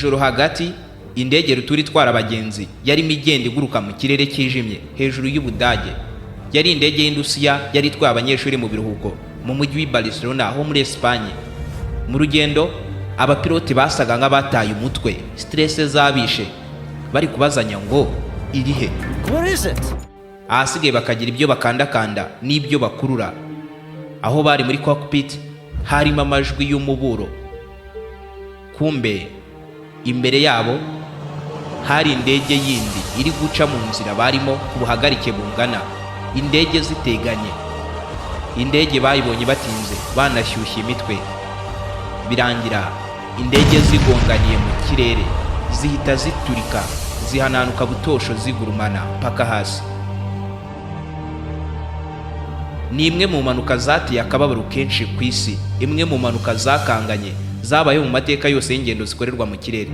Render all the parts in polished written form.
Ijoro hagati, indege rutura itwara abagenzi yarimo igenda iguruka mu kirere cyijimye hejuru y'Ubudage. Yari indege y'Indusiya yari itwaye abanyeshuri mu biruhuko mu mujyi w'i Barcelona ho muri Espagne. Mu rugendo, abapilote basaga nk'abataye umutwe, stress zabishe, bari kubazanya ngo irihe? Where is it? Ahasigaye bakagira ibyo bakandakanda n'ibyo bakurura. Aho bari muri cockpit harimo amajwi y'umuburo. Kumbe imbere yabo hari indege yindi iri guca mu nzira barimo ku buhagarike bungana, indege ziteganye. Indege bayibonye batinze, banashyushye imitwe, birangira indege zigonganiye mu kirere, zihita ziturika, zihananuka butosho, zigurumana paka hasi. Ni imwe mu mpanuka zateye akababaro kenshi ku isi, imwe mu mpanuka zakanganye zabayeho mu mateka yose y'ingendo zikorerwa mu kirere.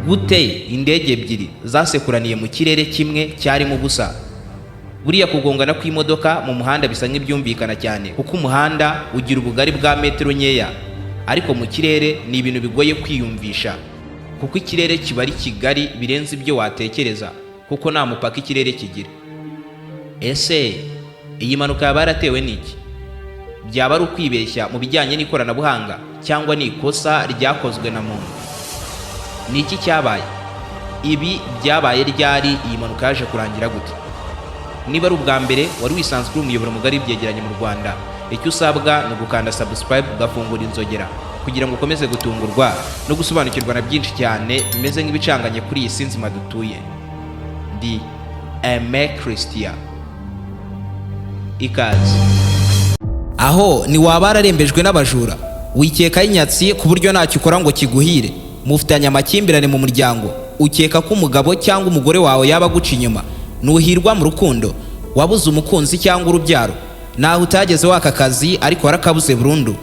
Gute indege ebyiri zasekuraniye mu kirere kimwe cyarimo ubusa? Buriya kugongana kw'imodoka mu muhanda bisa nk'ibyumvikana cyane, kuko umuhanda ugira ubugari bwa metero nkeya, ariko mu kirere ni ibintu bigoye kwiyumvisha, kuko ikirere kiba ari kigari birenze ibyo watekereza, kuko nta mupaka ikirere kigira. Ese iyi mpanuka yaba yaratewe n'iki? Byaba ari ukwibeshya mu bijyanye n'ikoranabuhanga, cyangwa ni ikosa ryakozwe na muntu? Ni iki cyabaye? Ibi byabaye ryari? Iyi mpanuka yaje kurangira gute? Niba ari ubwa mbere wari wisanzwe uri umuyoboro mugari w'ibyegeranyo mu Rwanda, icyo usabwa ni ugukanda subscribe, ugafungura inzogera, kugira ngo ukomeze gutungurwa no gusobanukirwa na byinshi cyane bimeze nk'ibicanganye kuri iyi si nzima dutuye. Ndi Aime Christian, ikaze. Aho ntiwaba wararembejwe n'abajura, wikekaho inyatsi ku buryo ntacyo ukora ngo kiguhire, mufitanye amakimbirane mu muryango, ukeka ko umugabo cyangwa umugore wawe yaba aguca inyuma, ntuhirwa mu rukundo, wabuze umukunzi cyangwa urubyaro, naho utageze waka akazi ariko warakabuze burundu.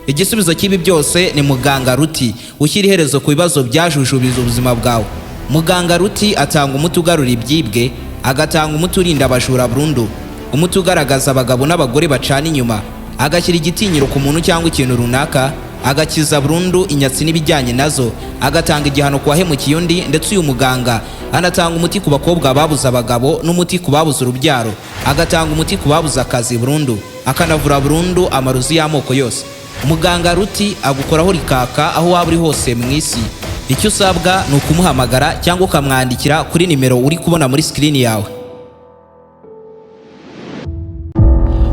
Igisubizo cy'ibi byose ni Muganga Ruti, ushyira iherezo ku bibazo byajujubiza ubuzima bwawe. Muganga Ruti atanga umuti ugarura ibyibwe, agatanga umuti urinda abajura burundu, umuti ugaragaza abagabo n'abagore bacana inyuma, agashyira igitinyiro ku muntu cyangwa ikintu runaka, agakiza burundu inyatsi n'ibijyanye nazo, agatanga igihano ku wahemukiye undi. Ndetse uyu muganga anatanga umuti ku bakobwa babuze abagabo, n'umuti ku babuze urubyaro, agatanga umuti ku babuze akazi burundu, akanavura burundu amarozi y'amoko yose. Muganga Ruti agukoraho rikaka aho waba uri hose mu isi. Icyo usabwa ni ukumuhamagara cyangwa ukamwandikira kuri nimero uri kubona muri sikirini yawe.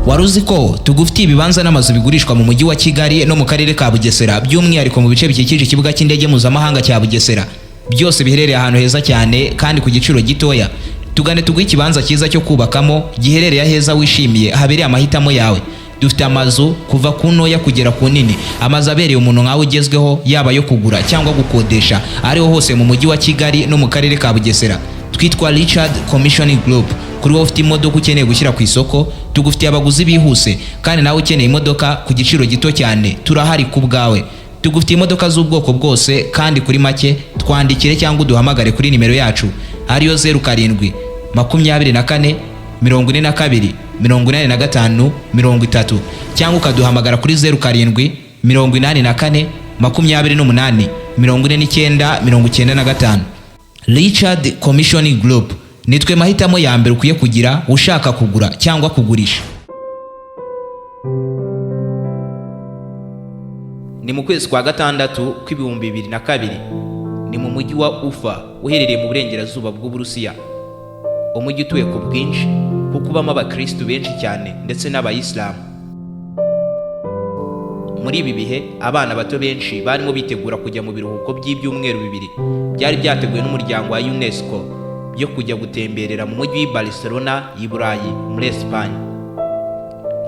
Wari uzi ko tugufitiye ibibanza n'amazu bigurishwa mu mujyi wa Kigali no mu karere ka Bugesera, by'umwihariko mu bice bikikije ikibuga cy'indege mpuzamahanga cya Bugesera, byose biherereye ahantu heza cyane kandi ku giciro gitoya? Tugane tuguhe ikibanza cyiza cyo kubakamo, giherereye aheza wishimiye, habereye amahitamo yawe. Dufite amazu kuva ku ntoya kugera ku nini, amazu abereye umuntu nkawe ugezweho, yaba ayo kugura cyangwa gukodesha, ariho hose mu mujyi wa Kigali no mu karere ka Bugesera. Twitwa Richard Commissioning Group. Kuri wowe ufite imodoka ukeneye gushyira ku isoko, tugufitiye abaguzi bihuse, kandi nawe ukeneye imodoka ku giciro gito cyane, turahari ku bwawe. Tugufitiye imodoka z'ubwoko bwose kandi kuri make. Twandikire cyangwa uduhamagare kuri nimero yacu ariyo 07 24 42 85 30, cyangwa ukaduhamagara kuri 07 84 28 49 95. Richard Commissioning Group, nitwe mahitamo ya mbere ukwiye kugira ushaka kugura cyangwa kugurisha. Ni mu kwezi kwa gatandatu kw'2002, ni mu mujyi wa Ufa uherereye mu burengerazuba bw'Uburusiya, umujyi utuwe ku bwinshi kuko ubamo abakirisitu benshi cyane ndetse n'abayisilamu. Muri ibi bihe, abana bato benshi barimo bitegura kujya mu biruhuko by'ibyumweru 2 byari byateguwe n'umuryango wa UNESCO byo kujya gutemberera mu mujyi w'i Barcelona i Burayi muri Espagne.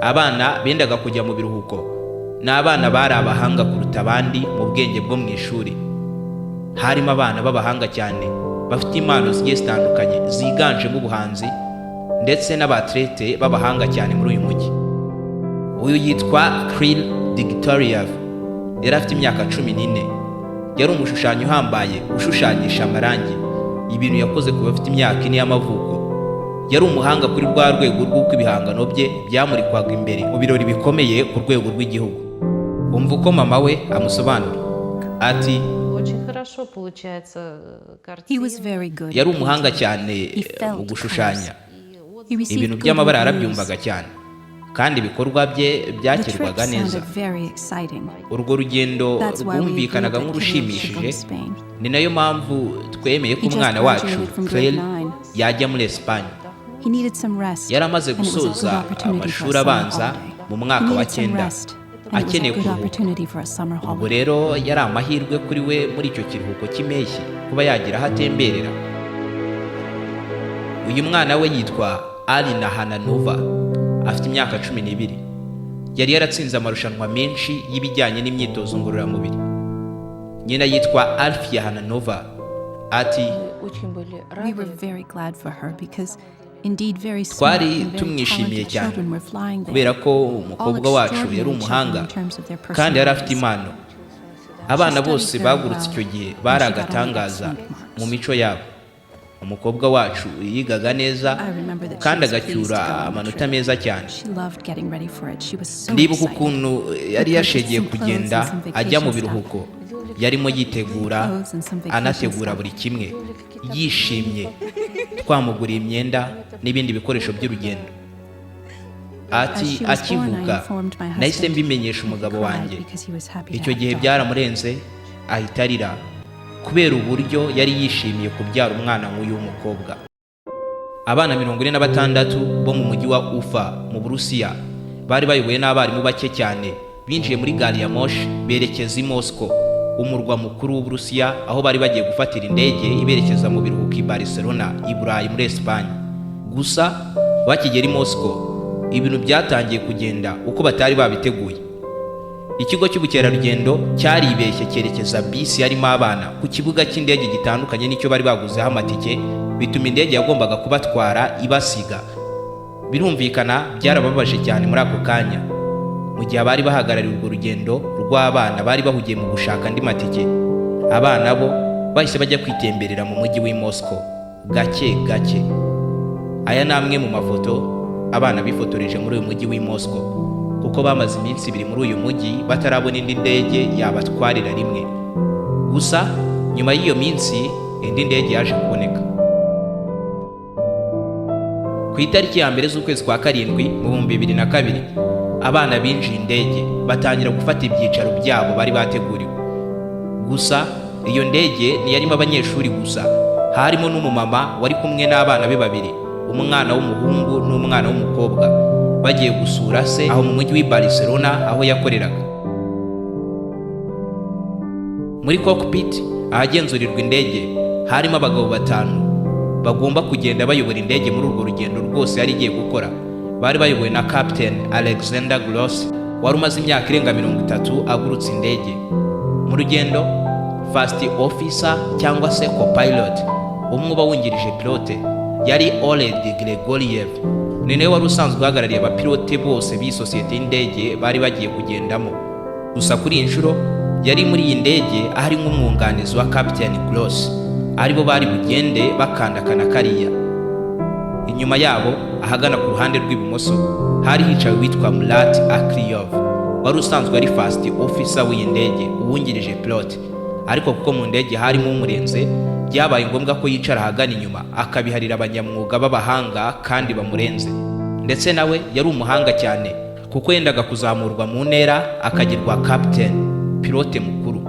Abana bendaga kujya mu biruhuko ni abana bari abahanga kuruta abandi mu bwenge bwo mu ishuri. Harimo abana b'abahanga cyane bafite impano zigiye zitandukanye ziganjemo ubuhanzi, ndetse n'abatlete b'abahanga cyane muri uyu mujyi. Uyu yitwa Kirill Degtyaryov, yari afite imyaka 14. Yari umushushanyi uhambaye ushushanyisha amarangi, ibintu yakoze kuva afite imyaka 4 y'amavuko. Yari umuhanga kuri rwa rwego rw'uko ibihangano bye byamurikwaga imbere mu birori bikomeye ku rwego rw'igihugu. Umva uko mama we amusobanura, ati: Очень хорошо получается He was картина. very good "Yari at umuhanga painting. cyane He felt mu gushushanya. colors. He received Ibintu good by'amabara reviews. yarabyumvaga cyane, kandi ibikorwa bye The trip byakirwaga neza. sounded very exciting. Urwo rugendo That's why we agreed rwumvikanaga that Kirill should go nk'urushimishije. to Spain. Ni nayo mpamvu twemeye ko He just umwana wacu graduated from grade Claire 9. yajya muri Esipanye. He needed some rest, Yari amaze and it was a good gusoza opportunity for a amashuri summer abanza holiday. mu He mwaka wa needed some 9, rest, and it was a akeneye good kuruhuka. opportunity for a summer Ubwo holiday. rero yari amahirwe kuri we muri icyo kiruhuko cy'impeshyi kuba yagira aho atemberera. Uyu mwana we yitwa Alina Hananova, afite imyaka 12. Yari yaratsinze amarushanwa menshi y'ibijyanye n'imyitozo ngororamubiri. Nyina yitwa Alfia Hananova, ati: Очень были We were рады. very glad for her because indeed very smart "Twari and very tumwishimiye talented cyane children were flying there. kubera ko All umukobwa wacu yari extraordinary children umuhanga in terms of their kandi yari afite personalities. impano. Abana She studied bose very bagurutse well, icyo gihe and bari she got only agatangaza excellent marks. mu mico yabo. Umukobwa wacu yigaga neza I remember that she kandi was pleased to agacyura go on the amanota trip. meza cyane. She loved getting ready for it. She was so Ndibuka excited. ukuntu We yari purchased yashegeye some clothes kugenda and some ajya mu vacation stuff. biruhuko. Yarimo yitegura, Clothes and some vacation anategura stuff. buri kimwe yishimye. Twamuguriye imyenda n'ibindi bikoresho by'urugendo." Ati: As she was born, I "Akivuka informed my nahise husband. mbimenyesha He umugabo cried wanjye. because he was happy to Icyo have a gihe daughter. byaramurenze, ahita arira kubera uburyo yari yishimiye kubyara umwana nk'uyu w'umukobwa." Abana 46 bo mu mujyi wa Ufa mu Burusiya bari bayobowe n'abarimu bake cyane, binjiye muri gari ya moshi berekeza i Moscow, umurwa mukuru w'Uburusiya, aho bari bagiye gufatira indege iberekeza mu biruhuko i Barcelona, i Burayi, muri Esipanye. Gusa bakigera i Moscow, ibintu byatangiye kugenda uko batari babiteguye. Ikigo cy'ubukerarugendo cyaribeshye cyerekeza bisi yarimo abana ku kibuga cy'indege gitandukanye n'icyo bari baguzeho amatike, bituma indege yagombaga kubatwara ibasiga. Birumvikana byarababaje cyane muri ako kanya. Mu gihe abari bahagarariye urwo rugendo rw'abana bari bahugiye mu gushaka andi matike, abana bo bahise bajya kwitemberera mu mujyi w'i Moscow gake gake. Aya ni amwe mu mafoto abana bifotoreje muri uyu mujyi w'i Moscow, kuko bamaze iminsi 2 muri uyu mujyi batarabona indi ndege yabatwarira rimwe. Gusa nyuma y'iyo minsi indi ndege yaje kuboneka ku itariki ya 1 z'ukwezi kwa 7 mu 2002. Abana binjiye indege, batangira gufata ibyicaro byabo bari bateguriwe. Gusa iyo ndege ntiyarimo abanyeshuri gusa, harimo n'umumama wari kumwe n'abana be babiri, umwana w'umuhungu n'umwana w'umukobwa, bagiye gusura se aho mu mujyi w'i Barcelona aho yakoreraga. Muri cockpit, ahagenzurirwa indege, harimo abagabo batanu bagomba kugenda bayobora indege muri urwo rugendo rwose yari igiye gukora. Bari bayobowe na Captain Alexander Gross, wari umaze imyaka irenga 30 agurutse indege. Mu rugendo, first officer cyangwa se copilot, umwe uba wungirije pilote, yari Oleg Gregoriev. Ni nawe wari usanzwe uhagarariye abapilote bose b'iyi sosiyete y'indege bari bagiye kugendamo. Gusa kuri iyi nshuro yari muri iyi ndege ahari nk'umwunganizi wa Captain Gross, aribo bari bugende bakandakana kariya. Inyuma yabo, ahagana ku ruhande rw'ibumoso, hari hicaye uwitwa Murat Akriyov, wari usanzwe ari first officer w'iyi ndege, uwungirije pilote, ariko kuko mu ndege harimo umurenze, byabaye ngombwa ko yicara ahagana inyuma, akabiharira abanyamwuga b'abahanga kandi bamurenze. Ndetse nawe yari umuhanga cyane, kuko yendaga kuzamurwa mu ntera akagirwa captain, pilote mukuru.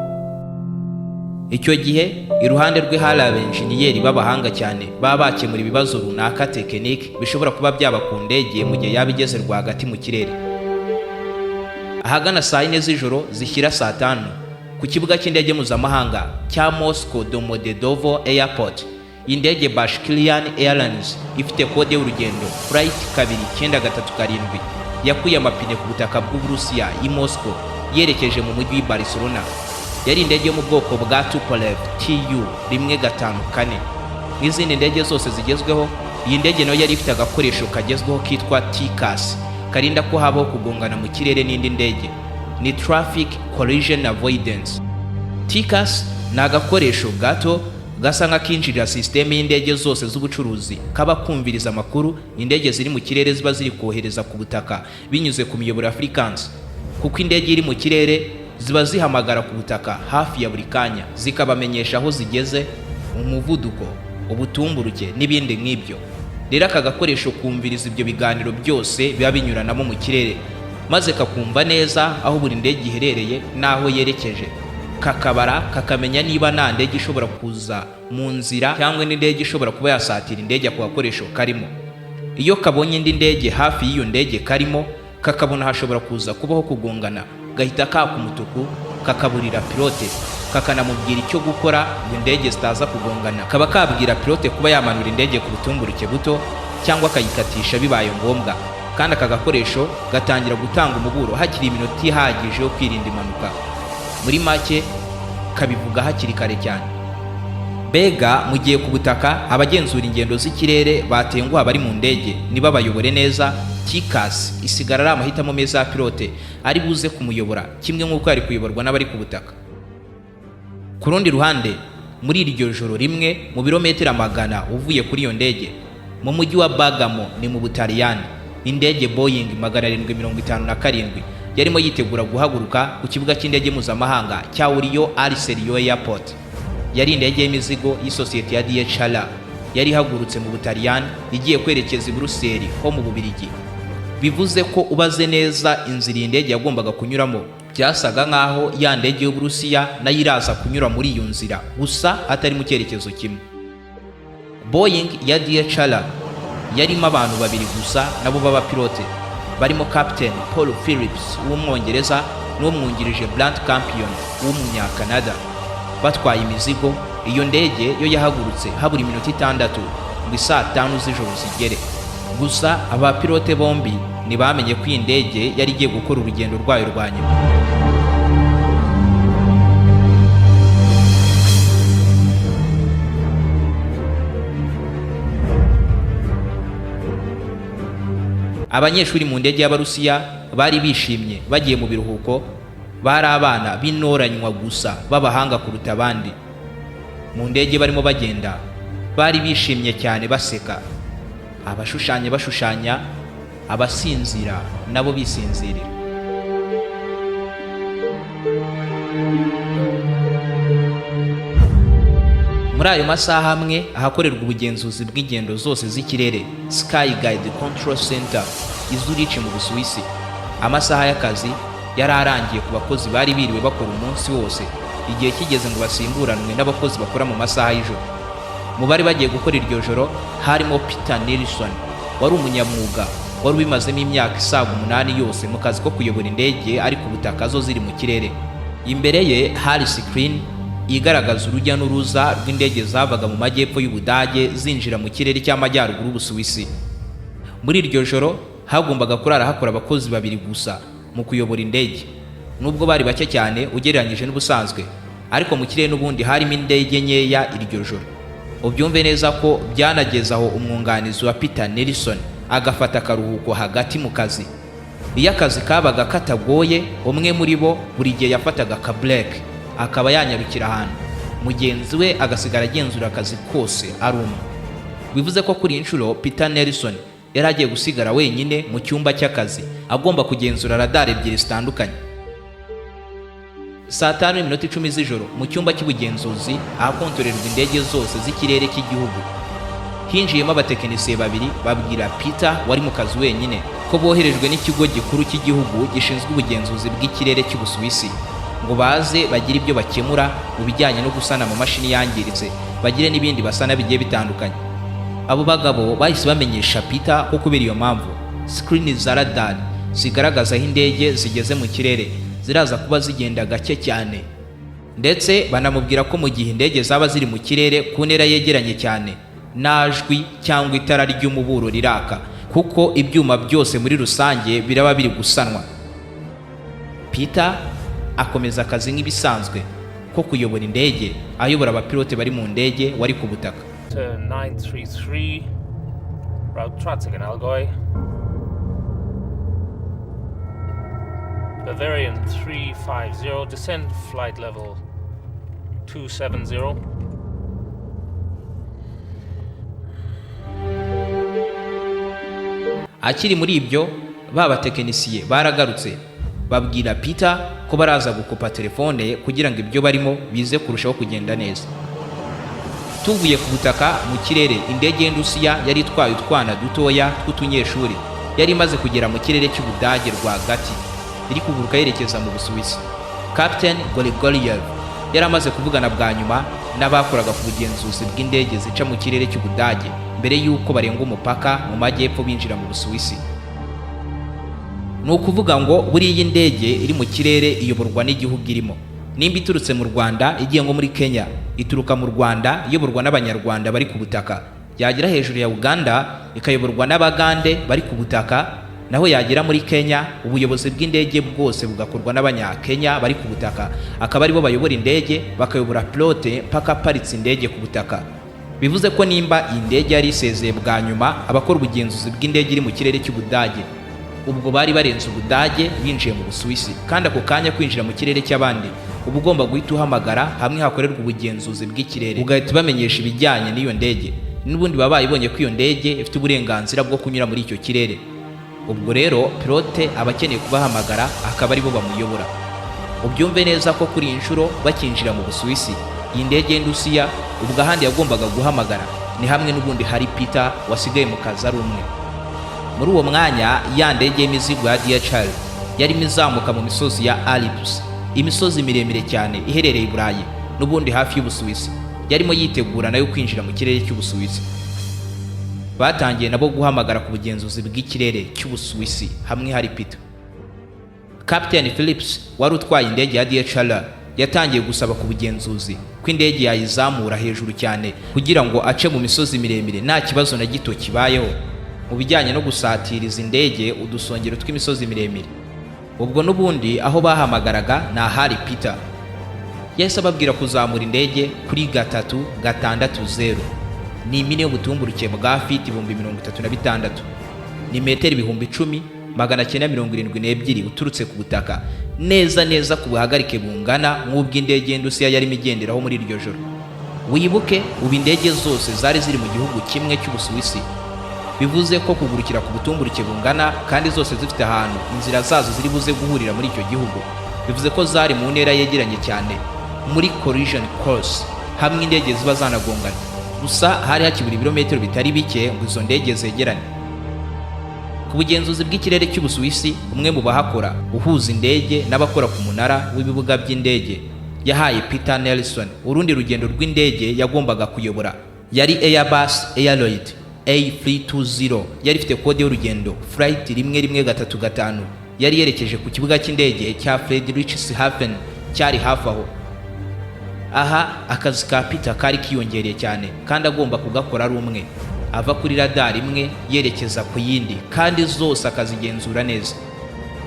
Icyo gihe iruhande rwe hari abenjeniyeri b'abahanga cyane, baba bakemura ibibazo runaka tekinike bishobora kuba byaba ku ndege mu gihe yaba igeze rwagati mu kirere. Ahagana saa 4 z'ijoro zishyira saa 5, ku kibuga cy'indege mpuzamahanga cya Moscow Domodedovo Airport, indege Bashkirian Airlines ifite kode y'urugendo flight 2937 yakuye amapine ku butaka bw'Uburusiya i Moscow yerekeje mu mujyi w'i Barcelona. Yari indege yo mu bwoko bwa Tupolev Tu 154. Nk'izindi ndege zose zigezweho, iyi ndege nayo yari ifite agakoresho kagezweho kitwa TCAS, karinda ko habaho kugongana mu kirere n'indi ndege. Ni Traffic Collision Avoidance. TCAS ni agakoresho gato gasa nk'akinjirira sisiteme y'indege zose z'ubucuruzi, kaba kumviriza amakuru indege ziri mu kirere ziba ziri kohereza ku butaka binyuze ku miyoboro ya frequency. Kuko indege iri mu kirere, ziba zihamagara ku butaka hafi ya buri kanya, zikabamenyesha aho zigeze, umuvuduko, ubutumburuke n'ibindi nk'ibyo. Rero aka gakoresho kumviriza ibyo biganiro byose biba binyuranamo mu kirere, maze kakumva neza aho buri ndege iherereye n'aho yerekeje, kakabara kakamenya niba nta ndege ishobora kuza mu nzira cyangwa indi ndege ishobora kuba yasatira indege ako gakoresho karimo. Iyo kabonye indi ndege hafi y'iyo ndege karimo, kakabona hashobora kuza kubaho kugongana, gahita kaka umutuku, kakaburira pilote, kakanamubwira icyo gukora ngo indege zitaza kugongana. Kaba kabwira pilote kuba yamanura indege ku butumburuke buto cyangwa akayikatisha bibaye ngombwa. Kandi aka gakoresho gatangira gutanga umuburo hakiri iminota ihagije yo kwirinda impanuka. Muri make, kabivuga hakiri kare cyane. Mbega mu gihe ku butaka abagenzura ingendo z'ikirere batenguha abari mu ndege ntibabayobore neza, TCAS isigara ari amahitamo meza ya pilote ari buze kumuyobora, kimwe nk'uko yari kuyoborwa n'abari ku butaka. Ku rundi ruhande, muri iryo joro rimwe, mu birometero amagana uvuye kuri iyo ndege, mu mujyi wa Bergamo ni mu Butaliyani, indege Boeing 757 yarimo yitegura guhaguruka ku kibuga cy'indege mpuzamahanga cya Orio al Serio Airport. Yari indege y'imizigo y'isosiyete ya DHL, yari ihagurutse mu Butaliyani igiye kwerekeza i Buruseli ho mu Bubiligi. Bivuze ko ubaze neza inzira iyi ndege yagombaga kunyuramo, byasaga nk'aho ya ndege y'Uburusiya nayo iraza kunyura muri iyo nzira, gusa atari mu cyerekezo kimwe. Boeing ya DHL yarimo abantu babiri gusa, nabo b'abapilote, barimo Captain Paul Phillips w'Umwongereza n'umwungirije Brant Campion w'Umunyakanada, batwaye imizigo. Iyo ndege yo yahagurutse habura iminota 6 ngo isaa 5 z'ijoro zigere. Gusa abapilote bombi ntibamenye ko iyi ndege yari igiye gukora urugendo rwayo rwa nyuma. Abanyeshuri mu ndege y'Abarusiya bari bishimye, bagiye mu biruhuko. Bari abana b'intoranywa gusa b'abahanga kuruta abandi. Mu ndege barimo bagenda, bari bishimye cyane, baseka, abashushanya bashushanya, abasinzira nabo bisinzirira. Muri ayo masaha amwe, ahakorerwa ubugenzuzi bw'ingendo zose z'ikirere, Sky Guide Control Center i Zurich mu Busuwisi, amasaha y'akazi yari arangiye ku bakozi bari biriwe bakora umunsi wose. Igihe kigeze ngo basimburanwe n'abakozi bakora mu masaha y'ijoro. Mu bari bagiye gukora iryo joro harimo Peter Nilsson, wari umunyamwuga, wari ubimazemo imyaka isaga 8 yose mu kazi ko kuyobora indege ari ku butaka zo ziri mu kirere. Imbere ye hari screen igaragaza urujya n'uruza rw'indege zavaga mu majyepfo y'Ubudage zinjira mu kirere cy'amajyaruguru y'Ubusuwisi. Muri iryo joro hagombaga kurara hakora abakozi babiri gusa mu kuyobora indege. Nubwo bari bake cyane ugereranyije n'ubusanzwe, ariko mu kirere n'ubundi harimo indege nkeya iryo joro. Ubyumve neza ko byanageze aho umwunganizi wa Peter Nelson agafata akaruhuko hagati mu kazi. Iyo akazi kabaga katagoye, umwe muri bo buri gihe yafataga ka break, akaba yanyarukira ahantu, mugenzi we agasigara agenzura akazi kose ari umwe. Bivuze ko kuri iyi nshuro Peter Nelson yari agiye gusigara wenyine mu cyumba cy'akazi, agomba kugenzura radar ebyiri zitandukanye. Saa 5:10 z'ijoro, mu cyumba cy'ubugenzuzi ahakontorerwa indege zose z'ikirere cy'igihugu, hinjiyemo abatekinisiye babiri, babwira Peter wari mu kazi wenyine ko boherejwe n'ikigo gikuru cy'igihugu gishinzwe ubugenzuzi bw'ikirere cy'Ubusuwisi, ngo baze bagire ibyo bakemura mu bijyanye no gusana amamashini yangiritse, bagire n'ibindi basana bigiye bitandukanye. Abo bagabo bahise bamenyesha Peter ko kubera iyo mpamvu, screen za radar zigaragaza aho indege zigeze mu kirere ziraza kuba zigenda gake cyane, ndetse banamubwira ko mu gihe indege zaba ziri mu kirere ku ntera yegeranye cyane, nta jwi cyangwa itara ry'umuburo riraka, kuko ibyuma byose muri rusange biraba biri gusanwa. Peter akomeza akazi nk'ibisanzwe ko kuyobora indege, ayobora abapilote bari mu ndege wari ku butaka. Turn 933, route Tratzig and Allgäu. Bavarian 350, descend flight level 270. Akiri muri ibyo, ba batekinisiye baragarutse, Babwira Peter ko baraza gukopa telefone kugira ngo ibyo barimo bize kurushaho kugenda neza. Tuvuye ku butaka, mu kirere indege y'Indusiya yari itwaye utwana dutoya tw'utunyeshuri yari imaze kugera mu kirere cy'Ubudage rwagati, iri kuguruka yerekeza mu Busuwisi. Captain Gorigoriev yari amaze kuvugana bwa nyuma n'abakoraga ku bugenzuzi bw'indege zica mu kirere cy'Ubudage mbere y'uko barenga umupaka mu majyepfo binjira mu Busuwisi. Ni ukuvuga ngo buriya indege iri mu kirere iyoborwa n'igihugu irimo. Nimba iturutse mu Rwanda igiye nko muri Kenya, ituruka mu Rwanda iyoborwa n'Abanyarwanda bari ku butaka, yagera hejuru ya Uganda ikayoborwa n'Abagande bari ku butaka, naho yagera muri Kenya ubuyobozi bw'indege bwose bugakorwa n'Abanyakenya bari ku butaka, akaba aribo bayobora indege, bakayobora pilote mpaka aparitse indege ku butaka. Bivuze ko nimba iyi ndege yari isezeye bwa nyuma abakora ubugenzuzi bw'indege iri mu kirere cy'Ubudage, ubwo bari barenze Ubudage binjiye mu Busuwisi, kandi ako kanya kwinjira mu kirere cy'abandi uba ugomba guhita uhamagara hamwe hakorerwa ubugenzuzi bw'ikirere, ugahita ubamenyesha ibijyanye n'iyo ndege. N'ubundi baba bayibonye ko iyo ndege ifite uburenganzira bwo kunyura muri icyo kirere. Ubwo rero pilote aba akeneye kubahamagara akaba aribo bamuyobora. Ubyumve neza ko kuri iyi nshuro bakinjira mu Busuwisi, iyi ndege y'Indusiya ubwo ahandi yagombaga guhamagara ni hamwe n'ubundi hari Peter wasigaye mu kazi ari umwe. Muri uwo mwanya ya ndege y'imizigo ya DHL yarimo izamuka mu misozi ya Alps, imisozi miremire cyane iherereye i Burayi n'ubundi hafi y'Ubusuwisi, yarimo yitegura nayo kwinjira mu kirere cy'Ubusuwisi. Batangiye nabo guhamagara ku bugenzuzi bw'ikirere cy'Ubusuwisi hamwe hari Peter. Captain Phillips wari utwaye indege ya DHL yatangiye gusaba ku bugenzuzi ko indege yayizamura hejuru cyane kugira ngo ace mu misozi miremire nta kibazo na gito kibayeho mu bijyanye no gusatiriza indege udusongero tw'imisozi miremire. Ubwo n'ubundi aho bahamagaraga ni ahari Peter. Yahise ababwira kuzamura indege kuri 360, ni impine y'ubutumburuke bwa feet 36,000, ni metero 10,972 uturutse ku butaka, neza neza ku buhagarike bungana nk'ubw'indege y'Indusiya yarimo igenderaho muri iryo joro. Wibuke ubu indege zose zari ziri mu gihugu kimwe cy'Ubusuwisi, bivuze ko kugurukira ku butumburuke bungana kandi zose zifite ahantu inzira zazo ziri buze guhurira muri icyo gihugu, bivuze ko zari mu ntera yegeranye cyane, muri collision course, hamwe indege ziba zanagongana. Gusa hari hakibura ibirometero bitari bike ngo izo ndege zegerane. Ku bugenzuzi bw'ikirere cy'Ubusuwisi, umwe mu bahakora uhuza indege n'abakora ku munara w'ibibuga by'indege yahaye Peter Nelson urundi rugendo rw'indege yagombaga kuyobora. Yari Airbus Airloyd A320, yari ifite kode y'urugendo flight 1135, yari yerekeje ku kibuga cy'indege cya Friedrichshafen cyari hafi aho. Aha akazi ka Peter kari kiyongereye cyane kandi agomba kugakora ari umwe, ava kuri radar imwe yerekeza ku yindi kandi zose akazigenzura neza.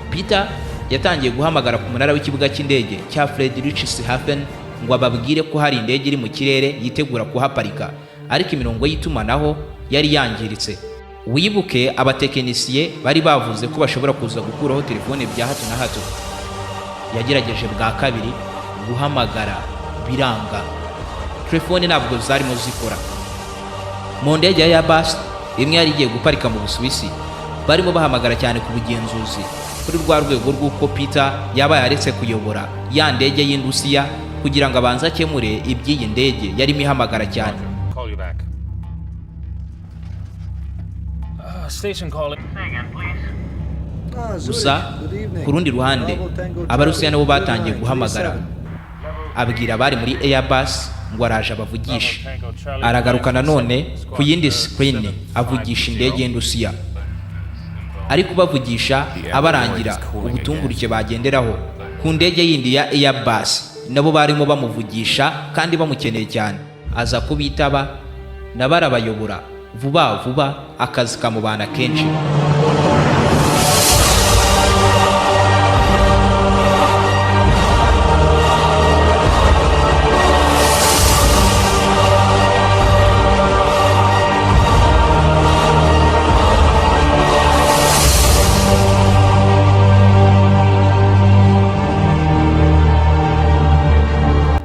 Peter yatangiye guhamagara ku munara w'ikibuga cy'indege cya Friedrichshafen ngo ababwire ko hari indege iri mu kirere yitegura kuhaparika, ariko imirongo y'itumanaho yari yangiritse. Wibuke abatekinisiye bari bavuze ko bashobora kuza gukuraho telefone bya hato na hato. Yagerageje bwa kabiri guhamagara biranga, telefone ntabwo zarimo zikora. Mu ndege ya Airbus imwe yari igiye guparika mu Busuwisi, barimo bahamagara cyane ku bugenzuzi kuri rwa rwego rw'uko Peter yaba yaretse kuyobora ya ndege y'Indusiya kugira ngo abanze akemure iby'iyi ndege yarimo ihamagara cyane. Call you back. Station calling. Gusa ku rundi ruhande Abarusiya nabo batangiye guhamagara, abwira abari muri Airbus ngo araje abavugishe. Aragaruka nanone ku yindi screen avugisha indege y'Indusiya, ari kubavugisha abarangira ubutumburuke bagenderaho. Ku ndege yindi ya Airbus nabo barimo bamuvugisha kandi bamukeneye cyane, aza kubitaba nabo arabayobora vuba vuba, akazi kamubana kenshi.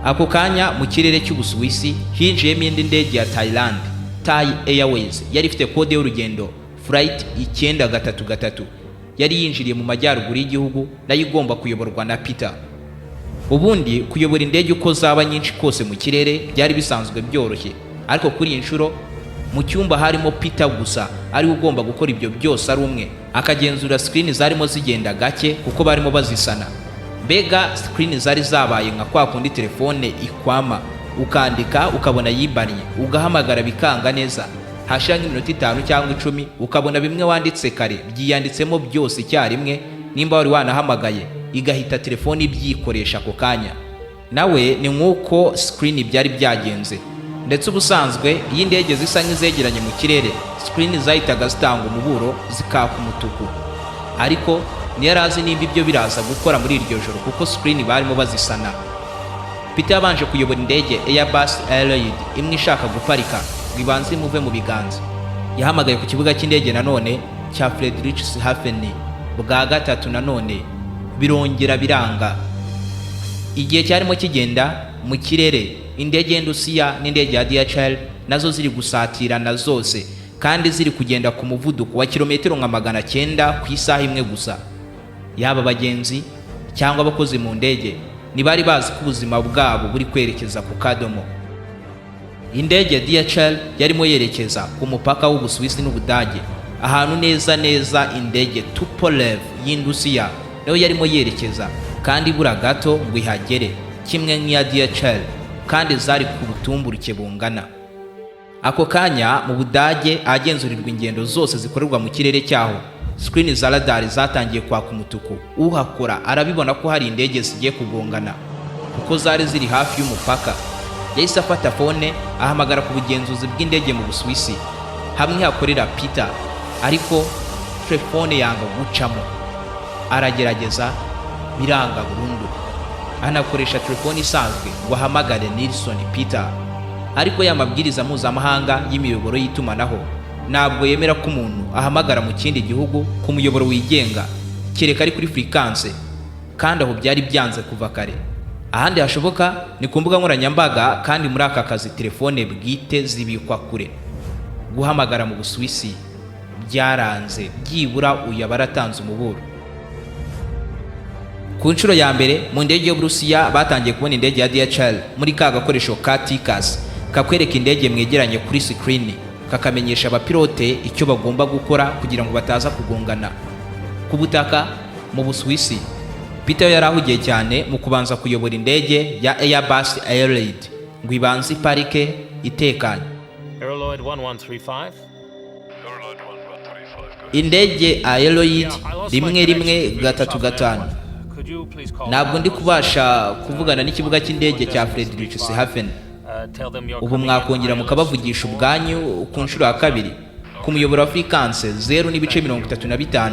Ako kanya mu kirere cy'Ubusuwisi hinjiyemo indi ndege ya Thailand, Thai Airways, yari ifite kode y'urugendo flight 933. yari yinjiriye mu majyaruguru y'igihugu, nayo igomba kuyoborwa na Peter. Ubundi kuyobora indege uko zaba nyinshi kose mu kirere byari bisanzwe byoroshye, ariko kuri iyi nshuro mu cyumba harimo Peter gusa, ariwe ugomba gukora ibyo byose ari umwe, akagenzura screen zarimo zigenda gake kuko barimo bazisana. Mbega screen zari zabaye nka kwa kundi telefone ikwama, ukandika ukabona yibannye, ugahamagara bikanga neza, hashira nk'iminota 5 cyangwa 10 ukabona bimwe wanditse kare byiyanditsemo byose icyarimwe, nimba wari wanahamagaye igahita telefone ibyikoresha ako kanya. Nawe ni nk'uko screen byari byagenze. Ndetse ubusanzwe iyo indege zisa nk'izegeranye mu kirere, screen zahitaga zitanga umuburo, zikaka umutuku, ariko ntiyari azi nimba ibyo biraza gukora muri iryo joro kuko screen barimo bazisana. Peter yabanje kuyobora indege Airbus Aeroid imwe ishaka guparika ngo ibanze imuve mu biganza. Yahamagaye ku kibuga cy'indege nanone cya Friedrichshafen bwa gatatu, nanone birongera biranga. Igihe cyarimo kigenda mu kirere, indege y'Indusiya n'indege ya DHL nazo ziri gusatirana zose, kandi ziri kugenda ku muvuduko wa kilometero nka 900 ku isaha imwe gusa. Yaba abagenzi cyangwa abakozi mu ndege ntibari bazi ko ubuzima bwabo buri kwerekeza ku kadomo. Indege DHL yarimo yerekeza ku mupaka w'Ubusuwisi n'Ubudage, ahantu neza neza indege Tupolev y'Indusiya nayo yarimo yerekeza, kandi ibura gato ngo ihagere kimwe nk'iya DHL, kandi zari ku butumburuke bungana. Ako kanya mu Budage, ahagenzurirwa ingendo zose zikorerwa mu kirere cyaho, screen za radar zatangiye kwaka umutuku. Uhakora arabibona ko hari indege zigiye kugongana kuko zari ziri hafi y'umupaka. Yahise afata phone ahamagara ku bugenzuzi bw'indege mu Busuwisi hamwe hakorera Peter, ariko telefone yanga gucamo. Aragerageza biranga burundu, anakoresha telefone isanzwe ngo ahamagare Nilson Peter, ariko ya mabwiriza mpuzamahanga y'imiyoboro y'itumanaho ntabwo yemera ko umuntu ahamagara mu kindi gihugu ku muyoboro wigenga, kereka ari kuri fréquence, kandi aho byari byanze kuva kare. Ahandi hashoboka ni ku mbuga nkoranyambaga, kandi muri aka kazi telefone bwite zibikwa kure. Guhamagara mu Busuwisi byaranze, byibura uyu aba aratanze umuburo. Ku nshuro ya mbere mu ndege y'Uburusiya batangiye kubona indege ya DHL muri ka gakoresho ka TCAS kakwereka indege mwegeranye kuri screen, kakamenyesha abapilote icyo bagomba gukora kugira ngo bataza kugongana. Ku butaka mu Busuwisi, Peter yari ahugiye cyane mu kubanza kuyobora indege ya Airbus Aeroid ngo ibanze iparike itekanye. Aeroloid 1135. Indege Aeroid 1135. Ntabwo ndi kubasha kuvugana n'ikibuga cy'indege cya Friedrichshafen. Ubu mwakongera mukabavugisha ubwanyu ku nshuro ya kabiri ku muyoboro wa fréquence 0.35,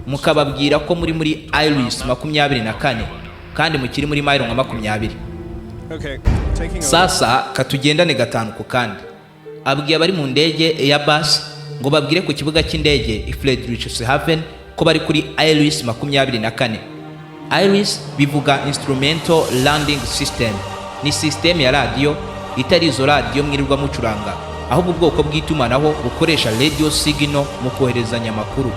mukababwira ko muri Iris 24 kandi mukiri muri mayiro nka 20. Sasa katugendane gatanu ku kandi. Abwiye abari mu ndege Airbus ngo babwire ku kibuga cy'indege i Friedrichshafen ko bari kuri Iris 24. Iris bivuga Instrumental Landing System, ni system ya radiyo itari izo radiyo mwirirwa mucuranga, ahubwo ubwoko bw'itumanaho bukoresha radio signal mu koherezanya amakuru.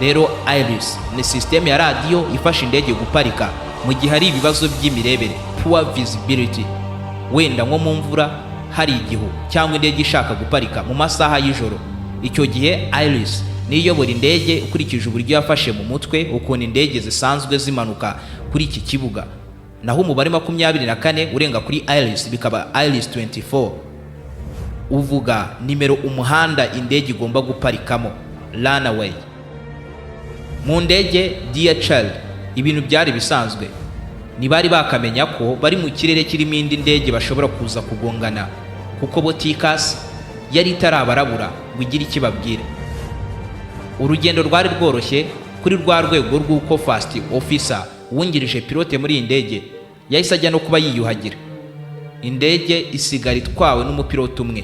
Rero Iris ni system ya radiyo ifasha indege guparika mu gihe hari ibibazo by'imirebere, poor visibility, wenda nko mu mvura hari igihu, cyangwa indege ishaka guparika mu masaha y'ijoro. Icyo gihe Iris niyo iyobora indege ukurikije uburyo yafashe mu mutwe ukuntu indege zisanzwe zimanuka kuri iki kibuga. Naho umubare 24 urenga kuri Iris bikaba Iris 24, uvuga nimero umuhanda indege igomba guparikamo, runway. Mu ndege DHL ibintu byari bisanzwe, ntibari bakamenya ko bari mu kirere kirimo indi ndege bashobora kuza kugongana, kuko bo TCAS yari itarabarabura ngo igire icyo ibabwira. Urugendo rwari rworoshye kuri rwa rwego rw'uko first officer wungirije pilote muri iyi ndege yahise ajya no kuba yiyuhagira, indege isigara itwawe n'umupilote umwe.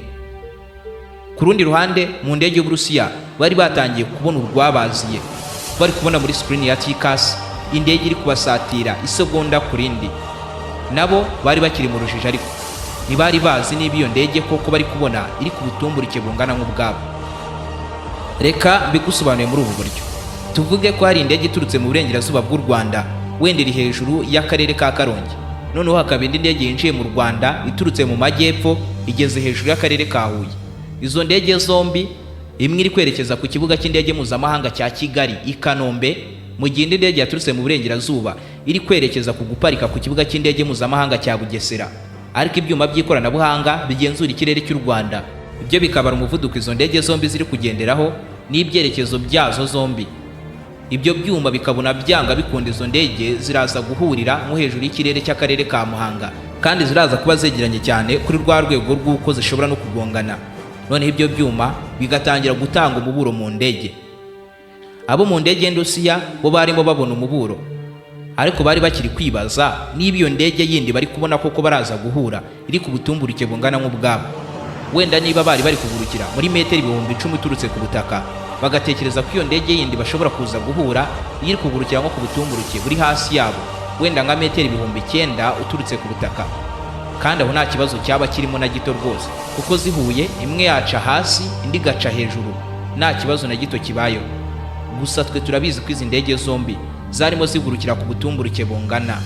Ku rundi ruhande, mu ndege y'Uburusiya bari batangiye kubona urwabaziye, bari kubona muri screen ya TCAS indege iri kubasatira isegonda ku rindi. Nabo bari bakiri mu rujijo, ariko ntibari bazi niba iyo ndege koko bari kubona iri ku butumburuke bungana nk'ubwabo. Reka mbigusobanuye muri ubu buryo. Tuvuge ko hari indege iturutse mu burengerazuba bw'u Rwanda, wenda iri hejuru y'akarere ka Karongi, noneho hakaba indi ndege yinjiye mu Rwanda iturutse mu majyepfo, igeze hejuru y'akarere ka Huye. Izo ndege zombi, imwe iri kwerekeza ku kibuga cy'indege mpuzamahanga cya Kigali i Kanombe, mu gihe indi ndege yaturutse mu burengerazuba iri kwerekeza ku guparika ku kibuga cy'indege mpuzamahanga cya Bugesera. Ariko ibyuma by'ikoranabuhanga bigenzura ikirere cy'u Rwanda ibyo bikabara umuvuduko izo ndege zombi ziri kugenderaho n'ibyerekezo byazo zombi. Ibyo byuma bikabona byanga bikunda izo ndege ziraza guhurira nko hejuru y'ikirere cy'akarere ka Muhanga, kandi ziraza kuba zegeranye cyane kuri rwa rwego rw'uko zishobora no kugongana. Noneho ibyo byuma bigatangira gutanga umuburo mu ndege. Abo mu ndege y'Indusiya bo barimo babona umuburo, ariko bari bakiri kwibaza niba iyo ndege yindi bari kubona koko baraza guhura iri ku butumburuke bungana nk'ubwabo. Wenda niba bari bari kugurukira muri metero 10,000 uturutse ku butaka, bagatekereza ko iyo ndege yindi bashobora kuza guhura iri kugurukira nko ku butumburuke buri hasi yabo, wenda nka metero 9000 uturutse ku butaka. Kandi aho nta kibazo cyaba kirimo na gito rwose, kuko zihuye imwe yaca hasi indi igaca hejuru, nta kibazo na gito kibayeho. Gusa twe turabizi ko izi ndege zombi zarimo zigurukira ku butumburuke bungana.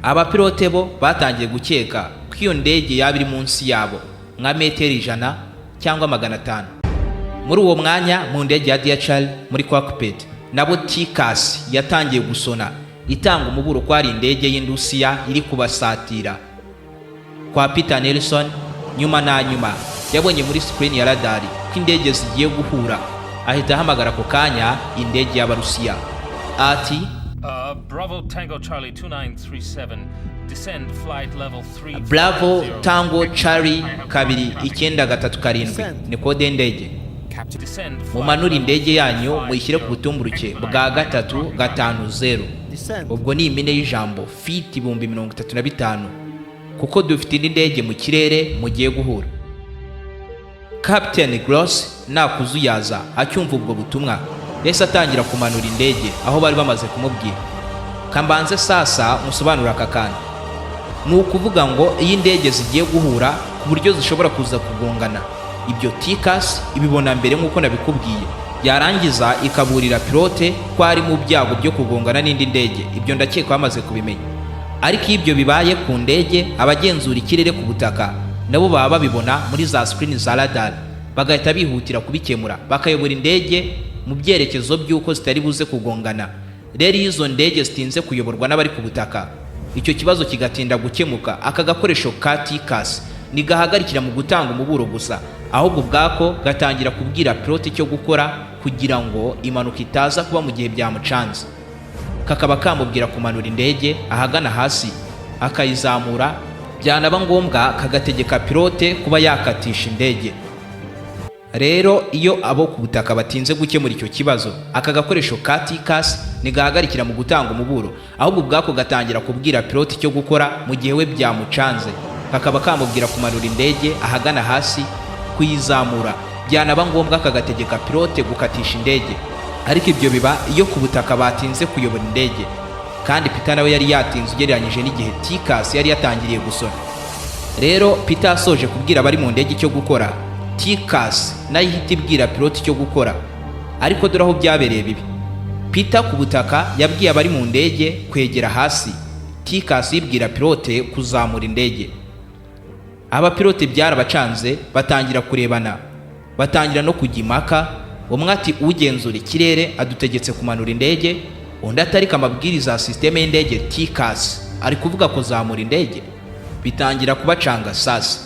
Abapilote bo batangiye gukeka ko iyo ndege yaba iri munsi yabo nka metero 100 cyangwa 500. Muri uwo mwanya, mu ndege ya DHL muri cockpit nabo TCAS yatangiye gusona, itanga umuburo ko hari indege y'Indusiya iri kubasatira. Kwa Peter Nelson, nyuma na nyuma yabonye muri screen ya radari ko indege zigiye guhura, ahita ahamagara ako kanya indege y'Abarusiya ati: Bravo Tango Charlie 2937, descend flight level 3. Bravo Tango Charlie 2937, ni kode y'indege. Descend. Mumanure indege yanyu muyishyire ku butumburuke bwa 350, ubwo ni impine y'ijambo feet 35,000, kuko dufite indi ndege mu kirere mugiye guhura. Captain Gross nakuzuyaza acyumva ubwo butumwa, yahise atangira kumanura indege aho bari bamaze kumubwira. Kambanze sasa musobanura aka kantu. Ni ukuvuga ngo iyo indege zigiye guhura ku buryo zishobora kuza kugongana, ibyo TCAS ibibona mbere nk'uko nabikubwiye, yarangiza ikaburira pilote ko ari mu byago byo kugongana n'indi ndege. Ibyo ndakeka bamaze kubimenya. Ariko iyo ibyo bibaye ku ndege, abagenzura ikirere ku butaka nabo baba babibona muri za screen za radar, bagahita bihutira kubikemura, bakayobora indege mu byerekezo by'uko zitari buze kugongana. Rero iyo izo ndege zitinze kuyoborwa n'abari ku butaka, icyo kibazo kigatinda gukemuka, aka gakoresho ka TCAS ntigahagarikira mu gutanga umuburo gusa, ahubwo ubwako gatangira kubwira pilote icyo gukora kugira ngo impanuka itaza kuba mu gihe byamucanze. Kakaba kamubwira kumanura indege ahagana hasi akayizamura, byanaba ngombwa kagategeka pilote kuba yakatisha indege. Rero iyo abo ku butaka batinze gukemura icyo kibazo, aka gakoresho ka TCAS ntigahagarikira mu gutanga umuburo, ahubwo ubwako gatangira kubwira pilote icyo gukora mu gihe we byamucanze. Kakaba kamubwira kumanura indege ahagana hasi, kuyizamura, byanaba ngombwa kagategeka pilote gukatisha indege. Ariko ibyo biba iyo ku butaka batinze kuyobora indege, kandi Peter nawe yari yatinze ugereranyije n'igihe TCAS yari yatangiriye gusona. Rero Peter asoje kubwira abari mu ndege icyo gukora, TCAS nayo ihita ibwira pilote icyo gukora. Ariko dore aho byabereye bibi: Peter ku butaka yabwiye abari mu ndege kwegera hasi, TCAS yibwira pilote kuzamura indege. Abapilote byarabacanze, batangira kurebana, batangira no kujya impaka. Umwe ati: "Ugenzura ikirere adutegetse kumanura indege." Undi atarika amabwiriza ya sisiteme y'indege TCAS ari kuvuga kuzamura indege. Bitangira kubacanga. Sasa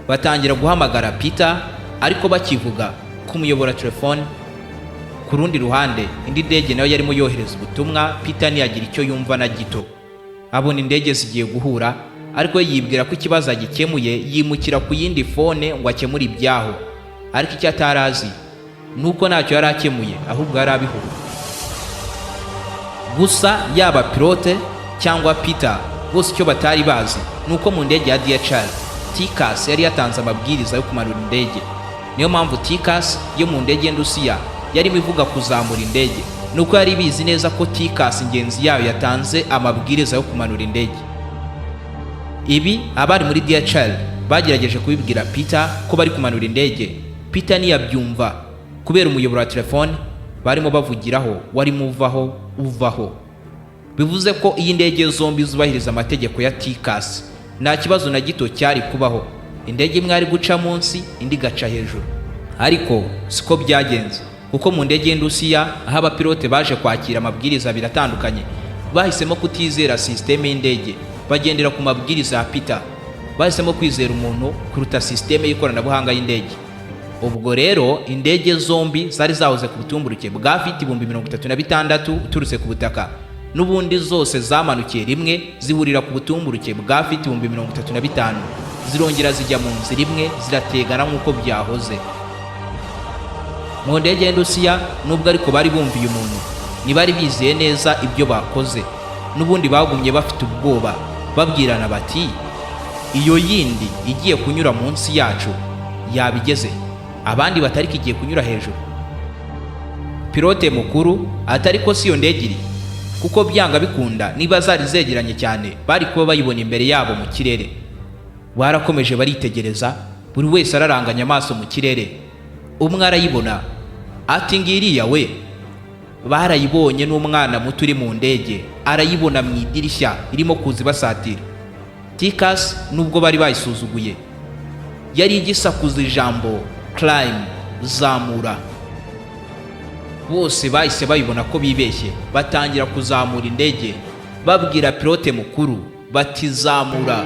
batangira guhamagara Peter, ariko bakivuga kumuyobora telefone, ku rundi ruhande indi ndege nayo yarimo yohereza ubutumwa. Peter ntiyagira icyo yumva na gito, abona indege zigiye guhura, ariko we yibwira ko ikibazo agikemuye, yimukira ku yindi phone ngo akemure ibyaho. Ariko icyo atari azi ni uko ntacyo yari akemuye, ahubwo yari abihuye gusa. Yaba pilote cyangwa Peter, bose icyo batari bazi ni uko mu ndege ya DHL TCAS yari yatanze amabwiriza yo kumanura indege. Niyo mpamvu TCAS yo mu ndege y'Indusiya yarimo ivuga kuzamura indege, ni uko yari ibizi neza ko TCAS ingenzi yayo yatanze amabwiriza yo kumanura indege. Ibi abari muri DHL bagerageje kubibwira Peter ko bari kumanura indege, Peter ntiyabyumva kubera umuyoboro wa telefone. Barimo bavugiraho warimo uvaho uvaho. Bivuze ko iyi ndege zombi zubahiriza amategeko ya TCAS, nta kibazo na gito cyari kubaho. Indege imwe ari guca munsi, indi igaca hejuru, ariko siko byagenze, kuko mu ndege y'Indusiya, aho abapilote baje kwakira amabwiriza abiri atandukanye, bahisemo kutizera sisiteme y'indege, bagendera ku mabwiriza ya Peter. Bahisemo kwizera umuntu kuruta sisiteme y'ikoranabuhanga y'indege. Ubwo rero indege zombi zari zahoze ku butumburuke bwa feet 36,000 uturutse ku butaka. N'ubundi zose zamanukiye rimwe, zihurira ku butumburuke bwa feet 35,000, zirongera zijya mu nzira imwe, zirategana nk'uko byahoze. Mu ndege y'Indusiya, nubwo ariko bari bumviye umuntu, ntibari bizeye neza ibyo bakoze. N'ubundi bagumye bafite ubwoba, babwirana bati: "Iyo yindi igiye kunyura munsi yacu yabigeze?" Abandi batari ko igiye kunyura hejuru. Pilote mukuru atari ko si iyo ndege iri, kuko byanga bikunda niba zari zegeranye cyane bari kuba bayibona imbere yabo mu kirere. Barakomeje baritegereza, buri wese araranganya amaso mu kirere. Umwe arayibona, ati: "Ngiriya we!" Barayibonye, n'umwana muto uri mu ndege arayibona mu idirishya, irimo kuza ibasatira. TCAS, nubwo bari bayisuzuguye, yari igisakuza ijambo "climb", zamura. Bose bahise babibona ko bibeshye, batangira kuzamura indege, babwira pilote mukuru bati: "Zamura."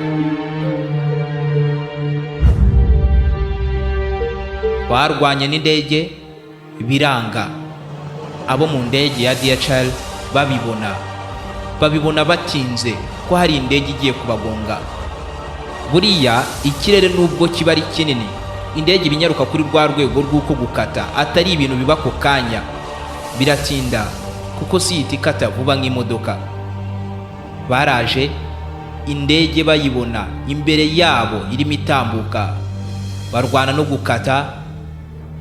Barwanye n'indege biranga. Abo mu ndege ya DHL babibona batinze ko hari indege igiye kubagonga. Buriya ikirere nubwo kiba ari kinini, indege ibinyaruka kuri rwa rwego rw'uko gukata atari ibintu biba ako kanya, biratinda, kuko si ihita ikata vuba nk'imodoka. Baraje, indege bayibona imbere yabo irimo itambuka, barwana no gukata,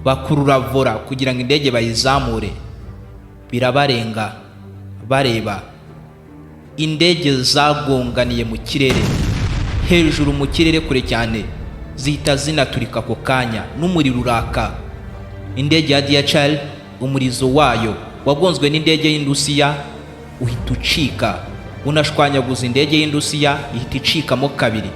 bakurura volant kugira ngo indege bayizamure, birabarenga. Bareba indege zagonganiye mu kirere, hejuru mu kirere kure cyane, zihita zinaturika ako kanya n'umuriro uraka. Indege ya DHL, umurizo wayo wagonzwe n'indege y'Indusiya uhita ucika, unashwanyaguza indege y'Indusiya, ihita icikamo kabiri.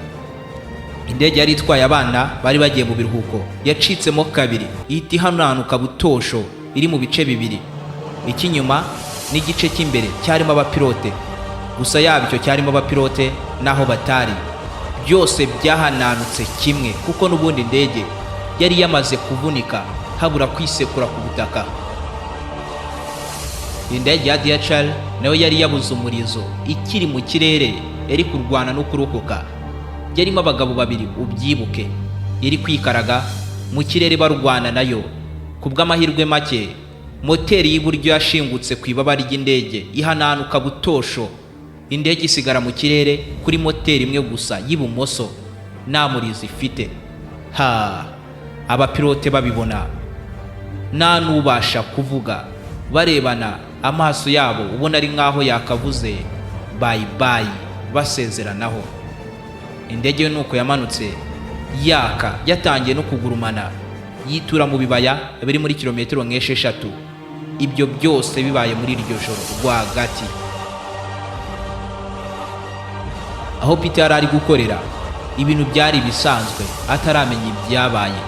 Indege yari itwaye abana bari bagiye mu biruhuko yacitsemo kabiri, ihita ihananuka butosho, iri mu bice bibiri, icy'inyuma n'igice cy'imbere cyarimo abapilote gusa. Yaba icyo cyarimo abapilote n'aho batari, byose byahananutse kimwe, kuko n'ubundi indege yari yamaze kuvunika, habura kwisekura ku butaka. Indege ya DHL nayo yari yabuze umurizo ikiri mu kirere, yari kurwana no kurokoka. Yarimo abagabo babiri, ubyibuke, iri kwikaraga mu kirere, barwana nayo. Ku bw'amahirwe make, moteri y'iburyo yashingutse ku ibaba ry'indege, ihananuka butosho. Indege isigara mu kirere kuri moteri imwe gusa y'ibumoso, nta murizo ifite. Ha, abapilote babibona, nta n'ubasha kuvuga, barebana, amaso yabo ubona ari nk'aho yakavuze bye bye, basezeranaho. Indege yo nuko yamanutse yaka, yatangiye no kugurumana, yitura mu bibaya biri muri kilometero nk'esheshatu. Ibyo byose bibaye muri iryo joro rwagati. Aho Peter yari ari gukorera, ibintu byari ibisanzwe ataramenya ibyabaye.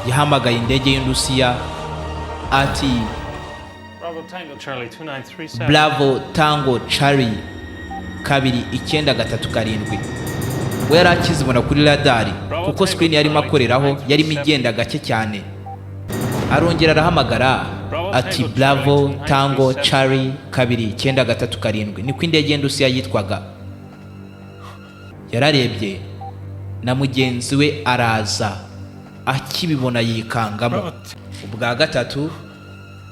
Yahamagaye indege y'Indusiya ati: Bravo Tango Charlie 2937. "Bravo Tango Charlie 2937." We yari akizibona kuri radari, kuko screen yarimo akoreraho yarimo igenda gake cyane. Arongera arahamagara ati: "Bravo Tango Charlie 2937." Niko indege y'Indusiya yitwaga. Yararebye na mugenzi we araza, akibibona yikangamo. Bravo, Ubwa gatatu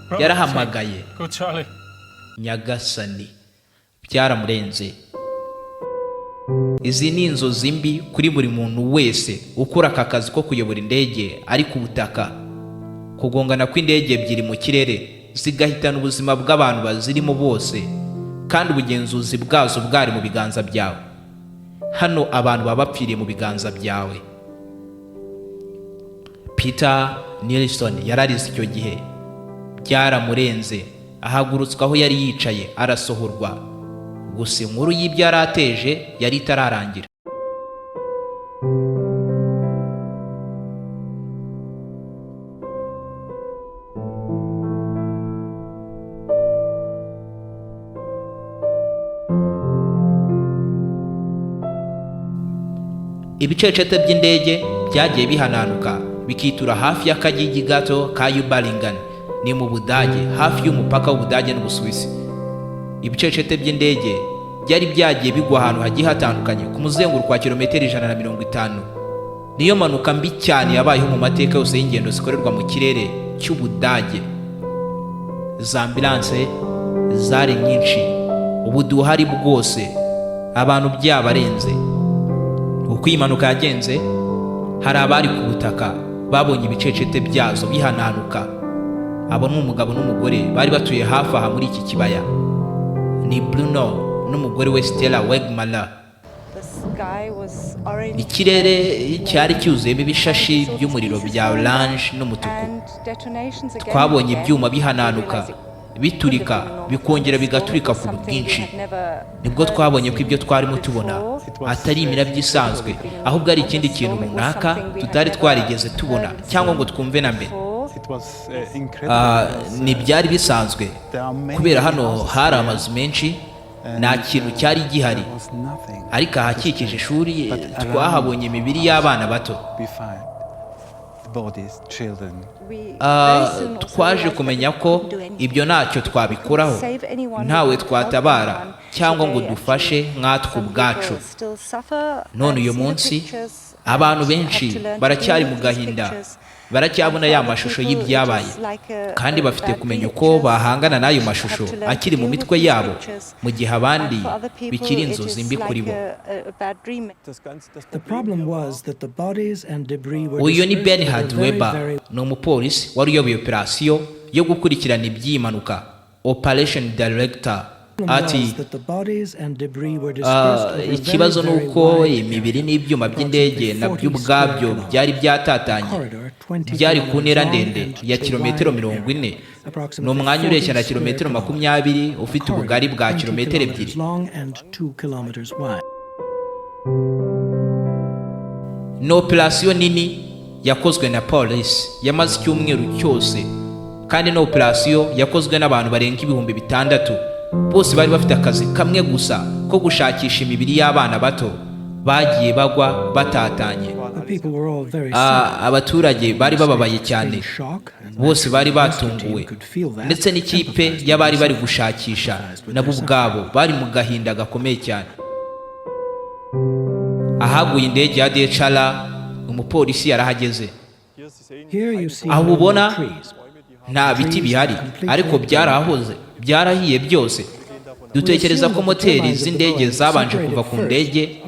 Bravo yarahamagaye. Go Charlie. Nyagasani, byaramurenze. Izi ni inzozi mbi kuri buri muntu wese ukora aka kazi ko kuyobora indege ari ku butaka. Kugongana kw'indege ebyiri mu kirere zigahitana ubuzima bw'abantu bazirimo bose, kandi ubugenzuzi bwazo bwari mu biganza byawe. Hano abantu baba bapfiriye mu biganza byawe. Peter Nilsson yararize icyo gihe. Byaramurenze, ahagurutswa aho yari yicaye, arasohorwa. Gusa inkuru y'ibyo yari ateje yari itararangira. Ibicecete by'indege byagiye bihananuka bikitura hafi y'akagigi gato ka Überlingen, ni mu Budage, hafi y'umupaka w'Ubudage n'Ubusuwisi. Ibicecete by'indege byari byagiye bigwa ahantu hagiye hatandukanye ku muzenguruko wa kilometero 150. Niyo mpanuka mbi cyane yabayeho mu mateka yose y'ingendo zikorerwa mu kirere cy'Ubudage. Za ambulance zari nyinshi, ubuduhari bwose, abantu byabarenze. Uko iyi mpanuka yagenze, hari abari ku butaka babonye ibicecete byazo bihananuka. Abo ni umugabo n'umugore bari batuye hafi aha muri iki kibaya, ni Bruno n'umugore we Stella Wegmala. Ikirere cyari cyuzuyemo ibishashi by'umuriro bya orange n'umutuku. Twabonye ibyuma bihananuka, biturika, bikongera bigaturika ku bwinshi. Nibwo twabonye ko ibyo twarimo tubona atari imirabyo isanzwe, ahubwo ari ikindi kintu runaka tutari twarigeze tubona cyangwa ngo twumve na mbere. Ntibyari bisanzwe, kubera hano hari amazu menshi, nta kintu cyari gihari, ariko ahakikije ishuri twahabonye imibiri y'abana bato. Twaje kumenya ko ibyo ntacyo twabikoraho, ntawe twatabara cyangwa ngo dufashe nkatwe ubwacu. None uyu munsi abantu benshi baracyari mu gahinda, baracyabona ya mashusho y'ibyabaye, kandi bafite kumenya uko bahangana n'ayo mashusho akiri mu mitwe yabo, mu gihe abandi bikiri inzozi mbi kuri bo. The problem was that the bodies and debris were Uyu ni dispersed Bernhard over very, Weber, very ni umupolisi wari uyoboye operasiyo yo gukurikirana iby'iyi mpanuka, operation director. Ati was that the bodies and debris were dispersed over a very, ikibazo ni very uko wide imibiri area, n'ibyuma by'indege approximately nabyo 40 ubwabyo square kilometers. byari byatatanye, Corridor 20 byari ku ntera kilometers long ndende and ya a kilometero wide 40. area, Ni approximately umwanya ureshya na 40 kilometero square 20, ufite kilometers. ubugari bwa 20 kilometero kilometers 2. long and 2 kilometers wide. Ni operasiyo nini yakozwe na polisi yamaze icyumweru cyose, kandi ni operasiyo yakozwe n'abantu barenga 6000. Bose bari bafite akazi kamwe gusa ko gushakisha imibiri y'abana bato bagiye bagwa batatanye. The people were all very sad. Abaturage bari bababaye cyane, In shock, and bose bari naturally the rescue team batunguwe, could feel that, ndetse n'ikipe empathized with y'abari their bari suffering, gushakisha empathized with nabo their ubwabo bari mu gahinda gakomeye cyane. Ahaguye indege ya DHL, umupolisi yarahageze. Here you see Aho no more ubona trees. nta biti bihari, ariko byarahoze, byarahiye byose. Dutekereza ko moteri z'indege zabanje kuva ku ndege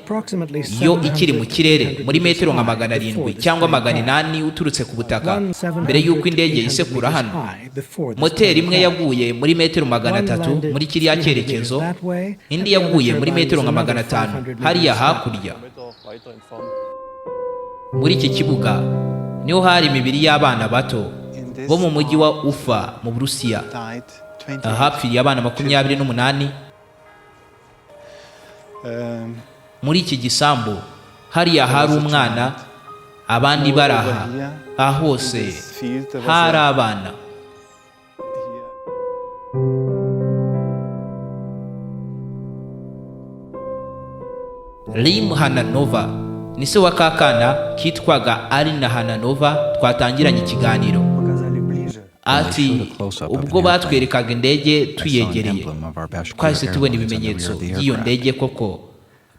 yo ikiri mu kirere muri metero nka 700 cyangwa 800 uturutse ku butaka, mbere y'uko indege isekura hano. Moteri imwe yaguye muri metero 300 muri kiriya cyerekezo, indi yaguye muri metero nka 500 hariya hakurya. Muri iki kibuga niho hari imibiri y'abana bato bo mu mujyi wa Ufa mu Burusiya, ahapfiriye abana 28. Muri iki gisambu hariya hari umwana, abandi bari aha. Aha hose hari abana. Rim Hananova ni se wa kakana kitwaga Arina Hananova twatangiranye ikiganiro. Ati ubwo batwerekaga indege tuyegereye, twahise tubona ibimenyetso by'iyo ndege koko,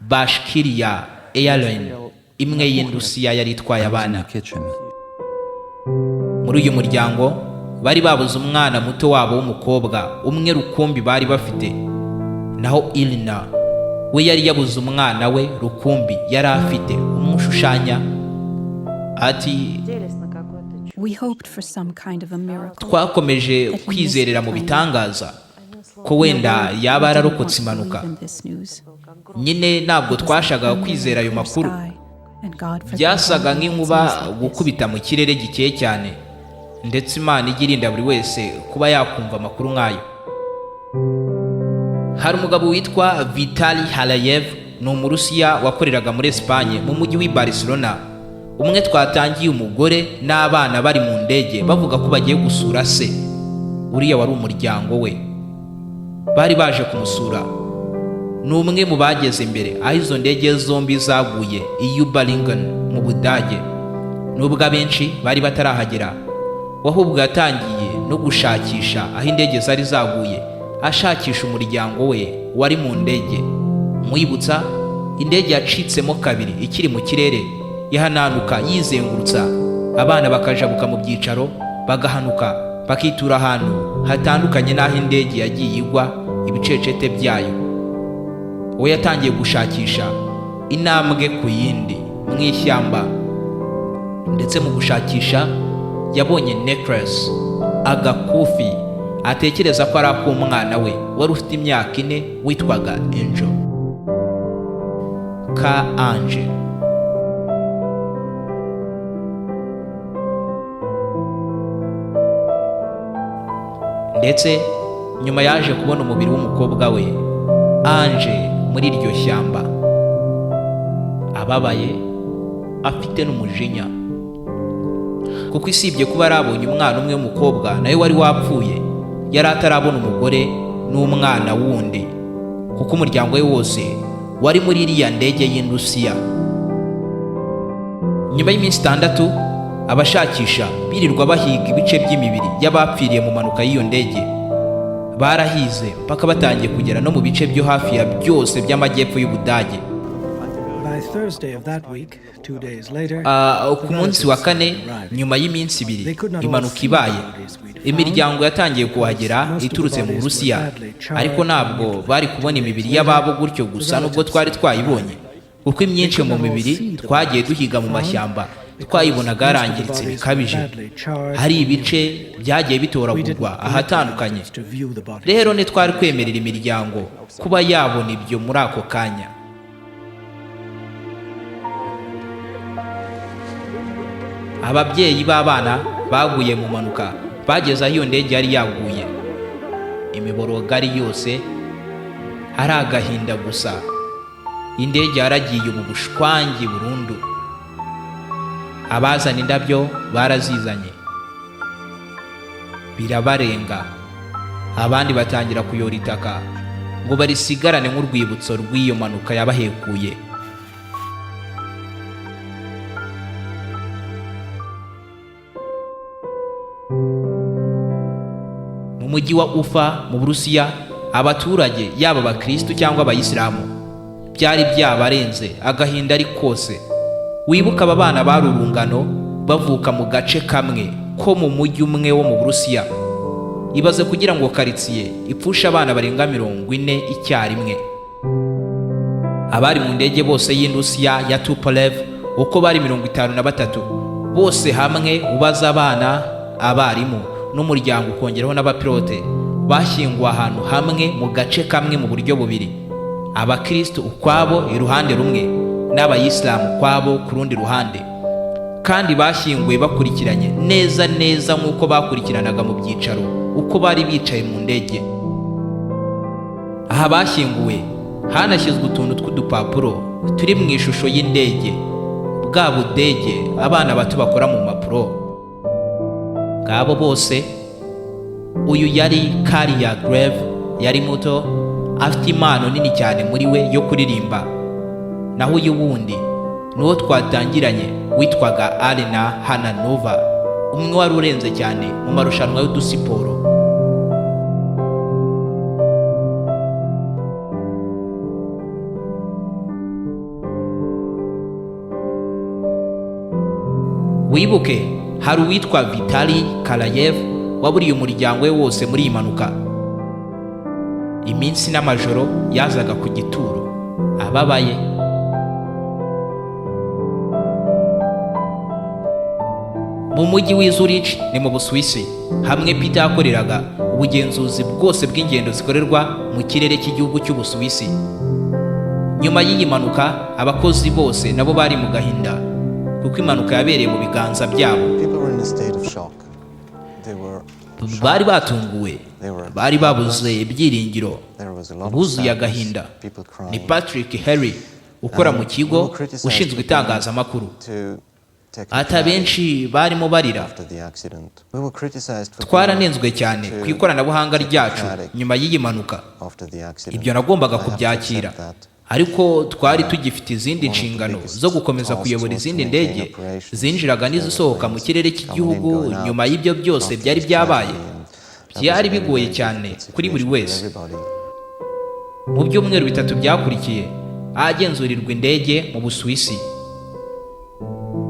Bashkiria Airline imwe y'Indusiya yari itwaye abana. Muri uyu muryango bari babuze umwana muto wabo w'umukobwa umwe rukumbi bari bafite, naho Irina we yari yabuze umwana we rukumbi yari afite umushushanya. Ati Делись на какое-то чудо. We hoped for some kind of a miracle. twakomeje kwizerera mu bitangaza ko wenda yaba yararokotse impanuka. In this news. Nyine ntabwo twashakaga kwizera ayo makuru. Byasaga nk'inkuba gukubita mu kirere gikeye cyane, Ndetse Imana ijya irinda buri wese kuba yakumva amakuru nk'ayo. Hari umugabo witwa Vitali Halayev, ni Umurusiya wakoreraga muri Esipanye mu mujyi w'i Barcelona. Umwe twatangiye umugore n'abana bari mu ndege bavuga ko bagiye gusura se. Uriya wari umuryango we, bari baje kumusura. Ni umwe mu bageze imbere aho izo ndege zombi zaguye i Überlingen mu Budage. Nubwo abenshi bari batarahagera, we ahubwo yatangiye no gushakisha aho indege zari zaguye, ashakisha umuryango we wari mu ndege. Mwibutsa, indege yacitsemo kabiri ikiri mu kirere, yahananuka yizengurutsa, abana bakajabuka mu byicaro, bagahanuka, bakitura ahantu hatandukanye n'aho indege yagiye igwa ibicecete byayo. We yatangiye gushakisha intambwe ku yindi mu ishyamba, ndetse mu gushakisha yabonye necklace, agakufi atekereza ko ari ak'umwana we wari ufite imyaka 4 witwaga Angel ka Ange. Ndetse nyuma yaje kubona umubiri w'umukobwa we Ange muri iryo shyamba, ababaye, afite n'umujinya, kuko isibye kuba yarabonye umwana umwe w'umukobwa nawe wari wapfuye, yari atarabona umugore n'umwana wundi, kuko umuryango we wose wari muri iriya ndege y'Indusiya. Nyuma y'iminsi 6 abashakisha birirwa bahiga ibice by'imibiri y'abapfiriye mu mpanuka y'iyo ndege. Barahize mpaka batangiye kugera no mu bice byo hafi ya byose by'amajyepfo y'Ubudage. By Thursday of that week, 2 days later, Ku munsi wa kane, nyuma y'iminsi 2 impanuka ibaye, imiryango yatangiye kuhagera iturutse mu Burusiya, ariko ntabwo bari kubona imibiri y'ababo gutyo gusa nubwo twari twayibonye, kuko imyinshi mu mibiri twagiye duhiga mu mashyamba twayibonaga yarangiritse bikabije, hari ibice byagiye bitoragurwa ahatandukanye. to view the bodies. Rero ntitwari kwemerera imiryango kuba yabona ibyo muri ako kanya. Ababyeyi b'abana baguye mu mpanuka bageze aho iyo ndege yari yaguye, imiborogo ari yose, ari agahinda gusa. Indege yaragiye ubu bushwangi burundu. Abazana indabyo barazizanye birabarenga, abandi batangira kuyora itaka ngo barisigarane nk'urwibutso rw'iyo mpanuka yabahekuye. Mu mujyi wa Ufa mu Burusiya, abaturage yaba abakristu cyangwa abayisilamu byari byabarenze, agahinda ari kose. Wibuka aba bana bari urungano, bavuka mu gace kamwe ko mu mujyi umwe wo mu Burusiya. Ibaze kugira ngo karitsiye ipfushe abana barenga 40 icyarimwe. Abari mu ndege bose y'Indusiya ya Tupolev uko bari 53 bose hamwe, ubaza abana, abarimu n'umuryango, ukongeraho n'abapilote, bashyinguwe ahantu hamwe mu gace kamwe mu buryo bubiri: abakristu ukwabo iruhande rumwe n'abayisilamu ukwabo ku rundi ruhande, kandi bashyinguwe bakurikiranye neza neza nk'uko bakurikiranaga mu byicaro uko bari bicaye mu ndege. Aha bashyinguwe hanashyizwe utuntu tw'udupapuro turi mu ishusho y'indege, bwa budege abana bato bakora mu mpapuro. Ngabo bose. Uyu yari Kariya Greve, yari muto, afite impano nini cyane muri we yo kuririmba. Naho uyu wundi ni uwo twatangiranye witwaga Alina Hananova, umwe wari urenze cyane mu marushanwa y'udusiporo. Wibuke hari uwitwa Vitali Karayev waburiye umuryango we wose muri iyi mpanuka. Iminsi n'amajoro yazaga ku gituro ababaye. Mu mujyi w'i Zurich ni mu Busuwisi, hamwe Peter yakoreraga ubugenzuzi bwose bw'ingendo zikorerwa mu kirere cy'igihugu cy'Ubusuwisi. Nyuma y'iyi mpanuka abakozi bose nabo bari mu gahinda, kuko impanuka yabereye mu biganza byabo. People were in a state of shock. Bari batunguwe, bari babuze ibyiringiro, buzuye agahinda. Ni Patrick Harry ukora mu kigo ushinzwe itangazamakuru. Ati: "Abenshi barimo barira. Twaranenzwe cyane ku ikoranabuhanga ryacu nyuma y'iyi mpanuka. Ibyo nagombaga kubyakira, ariko twari tugifite izindi nshingano zo gukomeza kuyobora izindi ndege zinjiraga n'izisohoka mu kirere cy'igihugu. Nyuma y'ibyo byose byari byabaye, byari bigoye cyane kuri buri wese." Mu byumweru 3 byakurikiye, ahagenzurirwa indege mu Busuwisi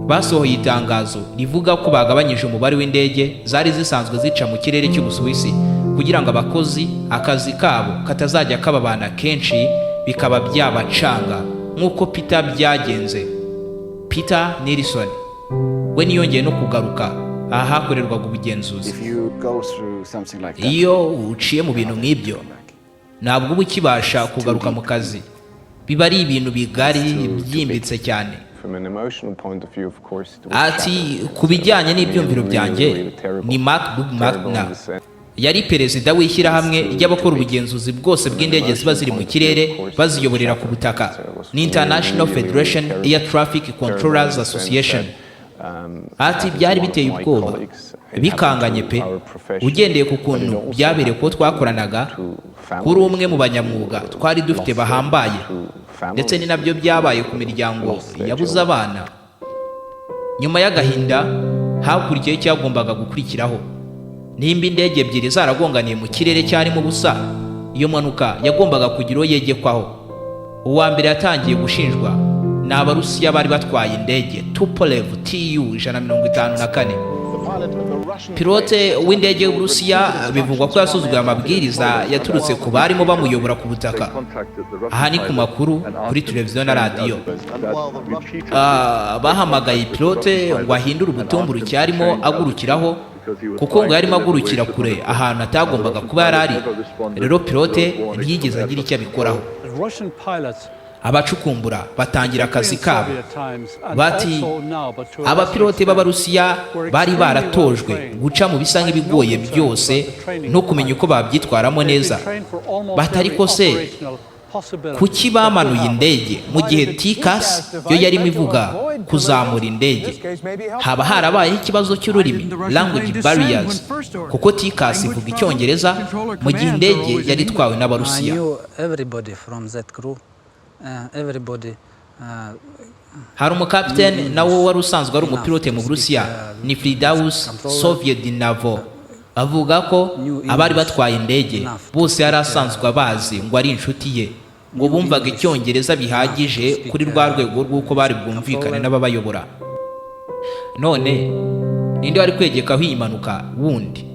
basohoye itangazo rivuga ko bagabanyije umubare w'indege zari zisanzwe zica mu kirere cy'Ubusuwisi, kugira ngo abakozi akazi kabo katazajya kababana kenshi bikaba byabacanga nk'uko Peter byagenze. Peter Nilsson we ntiyongeye no kugaruka aha hakorerwaga ubugenzuzi. If you go through something like that, Iyo uciye mu bintu nk'ibyo, ntabwo uba ukibasha kugaruka mu kazi. Biba ari ibintu bigari, byimbitse cyane. From an emotional point of view, of course, it was Ati: "Ku bijyanye n'ibyumviro byanjye." Ni Mark Bugmarkner, yari perezida w'ishyirahamwe ry'abakora ubugenzuzi bwose bw'indege ziba ziri mu kirere baziyoborera ku butaka, ni International Federation Air Traffic Controllers Association. Ati: "Byari biteye ubwoba, bikanganye pe, ugendeye ku kuntu byabereye kuko twakoranaga, kuri umwe mu banyamwuga twari dufite bahambaye, ndetse ni nabyo byabaye ku miryango yabuze abana." Nyuma y'agahinda hakurikiyeho icyagombaga gukurikiraho. Nimba indege ebyiri zaragonganiye mu kirere cyarimo ubusa, iyo mpanuka yagombaga kugira uwo yegekwaho. Uwa mbere yatangiye gushinjwa ni Abarusiya bari batwaye indege Tupolev Tu 154. Pilote w'indege y'Uburusiya bivugwa ko yasuzuguye amabwiriza yaturutse ku barimo bamuyobora ku butaka. Aha ni ku makuru kuri televiziyo na radiyo. Bahamagaye pilote ngo ahindure ubutumburuke yarimo agurukiraho, kuko ngo yarimo agurukira kure ahantu atagombaga kuba yari ari. Rero pilote ntiyigeze agira icyo abikoraho. Abacukumbura batangira akazi kabo. Bati: "Abapilote b'Abarusiya bari baratojwe guca mu bisa nk'ibigoye byose no kumenya uko babyitwaramo neza." Batari ko se, kuki bamanuye indege mu gihe TCAS yo yarimo ivuga kuzamura indege? Haba harabayeho ikibazo cy'ururimi, language barriers, kuko TCAS ivuga Icyongereza mu gihe indege yari itwawe I n'Abarusiya. knew everybody from that crew, everybody. Hari umukapiteni nawe wari usanzwe ari umupilote mu Burusiya, ni Fridaus Soviedinavo. Avuga ko abari batwaye indege bose yari asanzwe abazi, ngo ari inshuti ye, ngo bumvaga Icyongereza bihagije kuri rwa rwego rw'uko bari bwumvikane n'ababayobora. None ninde wari kwegekaho iyi mpanuka wundi?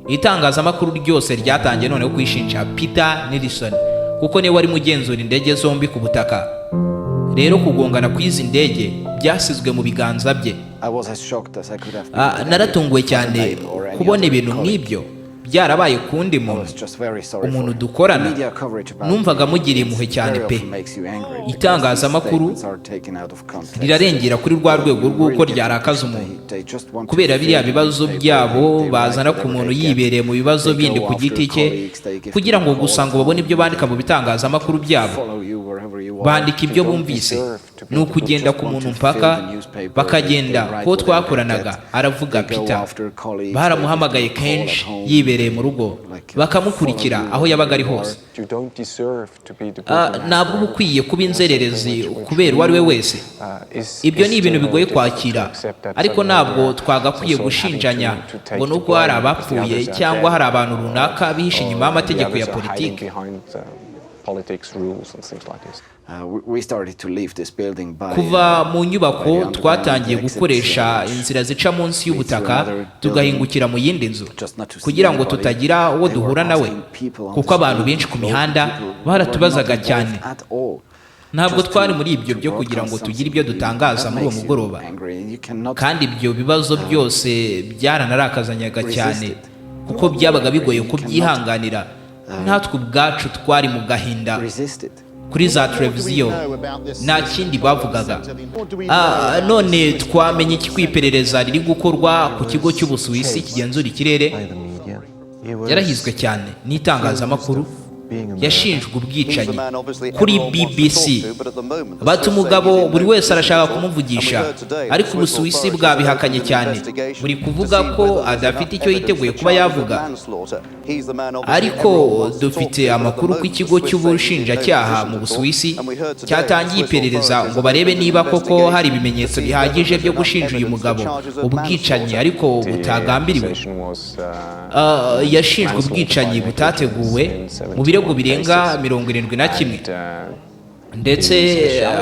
Itangazamakuru ryose ryatangiye noneho kwishinja Peter Nilsson, kuko niwe wari mugenzura indege zombi ku butaka. Rero kugongana kw'izi ndege byasizwe mu biganza bye. I was as shocked as I could have been. Naratunguwe cyane kubona ibintu nk'ibyo byarabaye ku wundi muntu, umuntu dukorana. Numvaga mugiriye impuhwe cyane pe. Itangazamakuru rirarengera kuri rwa rwego rw'uko ryarakaza umuntu, kubera biriya bibazo byabo bazana ku muntu yibereye mu bibazo bindi ku giti cye, kugira ngo gusa ngo babone ibyo bandika mu bitangazamakuru byabo. Bandika ibyo bumvise, ni ukugenda ku muntu mpaka bakagenda kuwo twakoranaga. Aravuga Peter, baramuhamagaye kenshi yibereye mu rugo, bakamukurikira aho yabaga ari hose. Ntabwo uba ukwiye kuba inzererezi kubera uwo ari we wese. Ibyo ni ibintu bigoye kwakira, ariko ntabwo twagakwiye gushinjanya ngo nuko hari abapfuye cyangwa hari abantu runaka bihishe inyuma y'amategeko ya politiki. Kuva mu nyubako, twatangiye gukoresha inzira zica munsi y'ubutaka, tugahingukira mu yindi nzu, kugira ngo tutagira uwo duhura nawe, kuko abantu benshi ku mihanda baratubazaga cyane. Ntabwo twari muri ibyo byo kugira ngo tugire ibyo dutangaza muri uwo mugoroba, kandi ibyo bibazo byose byaranarakazanyaga cyane, kuko byabaga bigoye kubyihanganira. Natwe ubwacu twari mu gahinda. Kuri za televiziyo nta kindi bavugaga. None twamenye iki ku iperereza riri gukorwa ku kigo cy'Ubusuwisi kigenzura ikirere? By the media. He was Yarahizwe cyane n'itangazamakuru, yashinjwe ubwicanyi. Kuri BBC bati: "Umugabo buri wese arashaka kumuvugisha, ariko Ubusuwisi bwabihakanye cyane, buri kuvuga ko adafite icyo yiteguye kuba yavuga." Ariko dufite amakuru ko ikigo cy'ubushinjacyaha mu Busuwisi cyatangiye iperereza ngo barebe niba koko hari ibimenyetso bihagije byo gushinja uyu mugabo ubwicanyi ariko The butagambiriwe. accusation was, Yashinjwe ubwicanyi butateguwe mu birego birenga 71, ndetse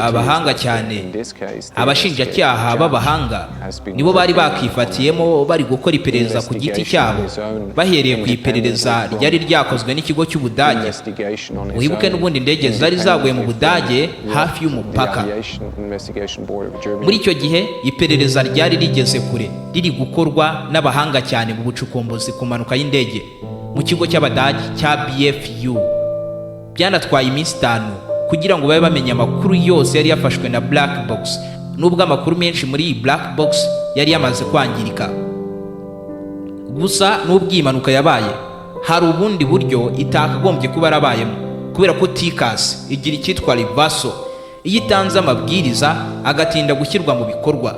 abahanga cyane, abashinjacyaha b'abahanga, nibo bari bakifatiyemo, bari gukora iperereza ku giti cyabo bahereye ku iperereza ryari ryakozwe n'ikigo cy'Ubudage. Wibuke n'ubundi indege zari zaguye mu Budage hafi y'umupaka. Muri icyo gihe iperereza ryari rigeze kure, riri gukorwa n'abahanga cyane mu bucukumbuzi ku mpanuka y'indege mu kigo cy'Abadage cya BFU. Byanatwaye iminsi 5 kugira ngo babe bamenye amakuru yose yari yafashwe na black box, nubwo amakuru menshi muri iyi black box yari yamaze kwangirika. Gusa nubwo iyi mpanuka yabaye, hari ubundi buryo itakagombye kuba yarabayemo, kubera ko TCAS igira icyitwa reversal. Iyo itanze amabwiriza agatinda gushyirwa mu bikorwa,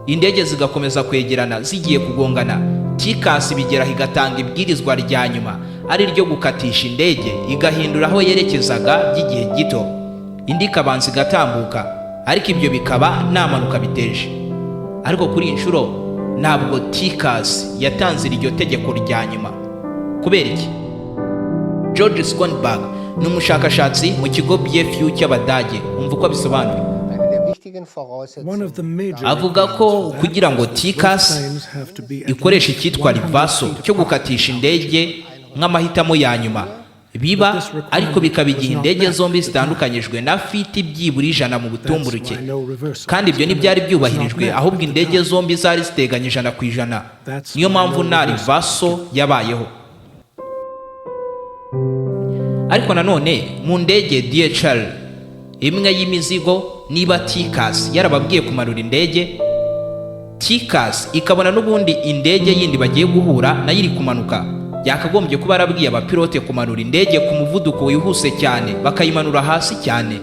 indege zigakomeza kwegerana zigiye kugongana, TCAS bigeraho igatanga ibwirizwa rya nyuma, ari ryo gukatisha indege, igahindura aho yerekezaga by'igihe gito, indi ikabanza igatambuka, ariko ibyo bikaba nta mpanuka biteje. Ariko kuri iyi nshuro ntabwo TCAS yatanze iryo tegeko rya nyuma. Kubera iki? George Skonberg ni umushakashatsi mu kigo BFU cy'Abadage. Umva uko abisobanura. One of the major Avuga ko kugira ngo TCAS ikoresha icyitwa reversal cyo gukatisha indege nk'amahitamo ya nyuma biba, ariko bikaba igihe indege zombi zitandukanyijwe na feet byibura 100 mu butumburuke, kandi ibyo ntibyari byubahirijwe, ahubwo indege zombi zari ziteganye 100%. Niyo mpamvu nta reversal yabayeho. Ariko nanone mu ndege DHL imwe y'imizigo, niba TCAS yarababwiye kumanura indege, TCAS ikabona n'ubundi indege yindi bagiye guhura nayo iri kumanuka, yakagombye kuba yarabwiye abapilote kumanura indege ku muvuduko wihuse cyane, bakayimanura hasi cyane.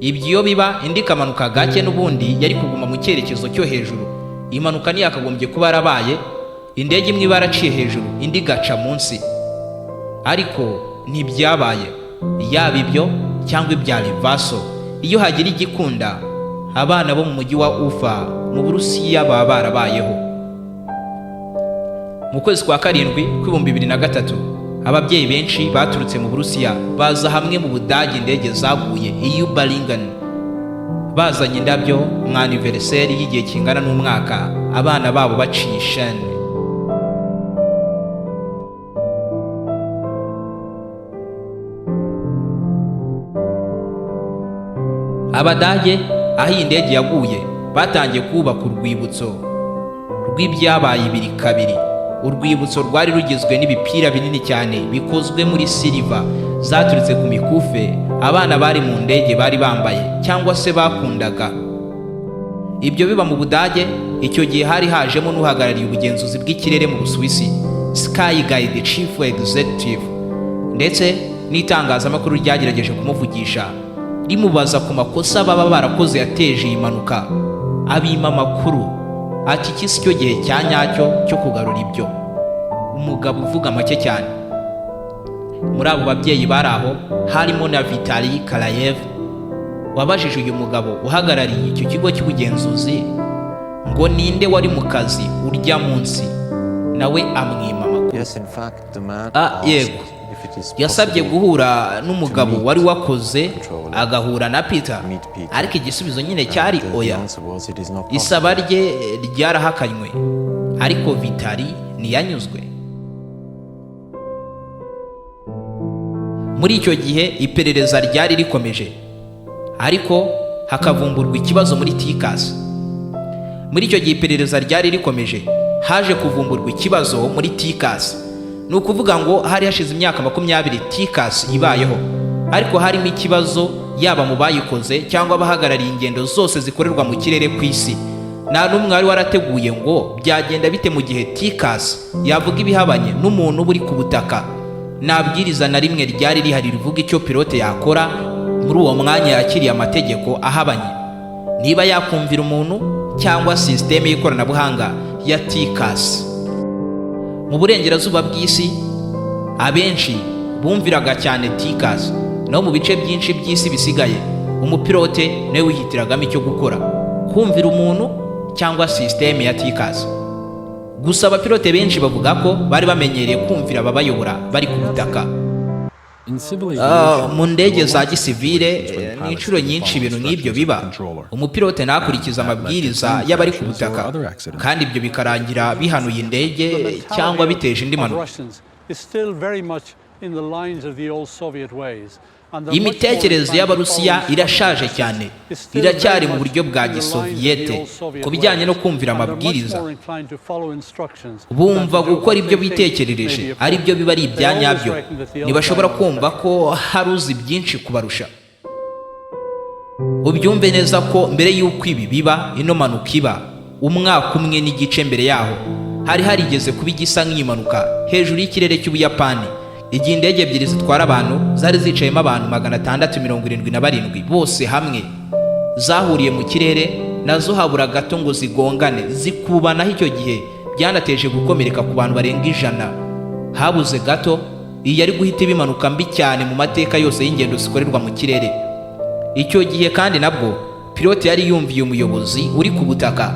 Ibyo iyo biba, indi ikamanuka gake, n'ubundi yari kuguma mu cyerekezo cyo hejuru. Impanuka ntiyakagombye kuba yarabaye, indege imwe iba yaraciye hejuru, indi igaca munsi. Ariko ntibyabaye, yaba ibyo cyangwa ibya reversal. Iyo hagira igikunda, abana bo mu mujyi wa Ufa mu Burusiya baba barabayeho. Mu kwezi kwa karindwi kw'2003, ababyeyi benshi baturutse mu Burusiya baza hamwe mu Budage indege zaguye i Überlingen, bazanye indabyo mu anniversaire y'igihe kingana n'umwaka abana babo baciye isheni. Abadage aho iyi ndege yaguye batangiye kubaka urwibutso rw'ibyabaye ibiri kabiri. Urwibutso rwari rugizwe n'ibipira binini cyane bikozwe muri silver zaturutse ku mikufe abana bari mu ndege bari bambaye cyangwa se bakundaga. Ibyo biba mu Budage, icyo gihe hari hajemo n'uhagarariye ubugenzuzi bw'ikirere mu Busuwisi, Skyguide Chief Executive, ndetse n'itangazamakuru ryagerageje kumuvugisha rimubaza ku makosa baba barakoze yateje iyi mpanuka, abima amakuru, ati: "Iki si cyo gihe cya nyacyo cyo kugarura ibyo." Umugabo uvuga make cyane. Muri abo babyeyi bari aho harimo na Vitali Karayev, wabajije uyu mugabo uhagarariye icyo kigo cy'ubugenzuzi ngo ninde wari mu kazi urya munsi, nawe amwima amakuru. Yego, yasabye guhura n'umugabo wari wakoze, agahura na Peter, ariko igisubizo nyine cyari oya. Isaba rye ryarahakanywe, ariko Vitali ntiyanyuzwe. Muri icyo gihe iperereza ryari rikomeje, ariko hakavumburwa ikibazo muri TCAS. Muri icyo gihe iperereza ryari rikomeje, haje kuvumburwa ikibazo muri TCAS. Ni ukuvuga ngo hari hashize imyaka 20 TCAS ibayeho. Ariko harimo ikibazo, yaba mu bayikoze cyangwa abahagarariye ingendo zose zikorerwa mu kirere ku isi. Nta n'umwe wari warateguye ngo byagenda bite mu gihe TCAS yavuga ibihabanye n'umuntu uba uri ku butaka. Nta bwiriza na rimwe ryari rihari rivuga icyo pilote yakora muri uwo mwanya yakiriye amategeko ahabanye, niba yakumvira umuntu cyangwa sisiteme y'ikoranabuhanga ya TCAS. Mu burengerazuba bw'isi, abenshi bumviraga cyane TCAS, naho mu bice byinshi by'isi bisigaye, umupilote niwe wihitiragamo icyo gukora, kumvira umuntu cyangwa sisiteme ya TCAS. Gusa abapilote benshi bavuga ko bari bamenyereye kumvira ababayobora bari ku butaka. Mu ndege za gisivile, ni inshuro nyinshi ibintu nk'ibyo biba, umupilote ntakurikize amabwiriza y'abari ku butaka, kandi ibyo bikarangira bihanuye indege cyangwa biteje indi mpanuka. Is still very much in the lines of the old Soviet ways. Imitekerereze y'Abarusiya irashaje cyane, iracyari mu buryo bwa gisoviyete ku bijyanye no kumvira amabwiriza. Bumva gukora ibyo bitekerereje ari byo biba ari ibya nyabyo. Ntibashobora kumva ko hari uzi byinshi kubarusha. Ubyumve neza ko mbere y'uko ibi biba, ino mpanuka iba, umwaka umwe n'igice mbere yaho hari harigeze kuba igisa nk'iyi hejuru y'ikirere cy'Ubuyapani, igihe indege ebyiri zitwara abantu zari zicayemo abantu 677 bose hamwe zahuriye mu kirere, nazo habura gato ngo zigongane, zikubanaho. Icyo gihe byanateje gukomereka ku bantu barenga 100. Habuze gato iyi yari guhita iba impanuka mbi cyane mu mateka yose y'ingendo zikorerwa mu kirere. Icyo gihe kandi nabwo pilote yari yumviye umuyobozi uri ku butaka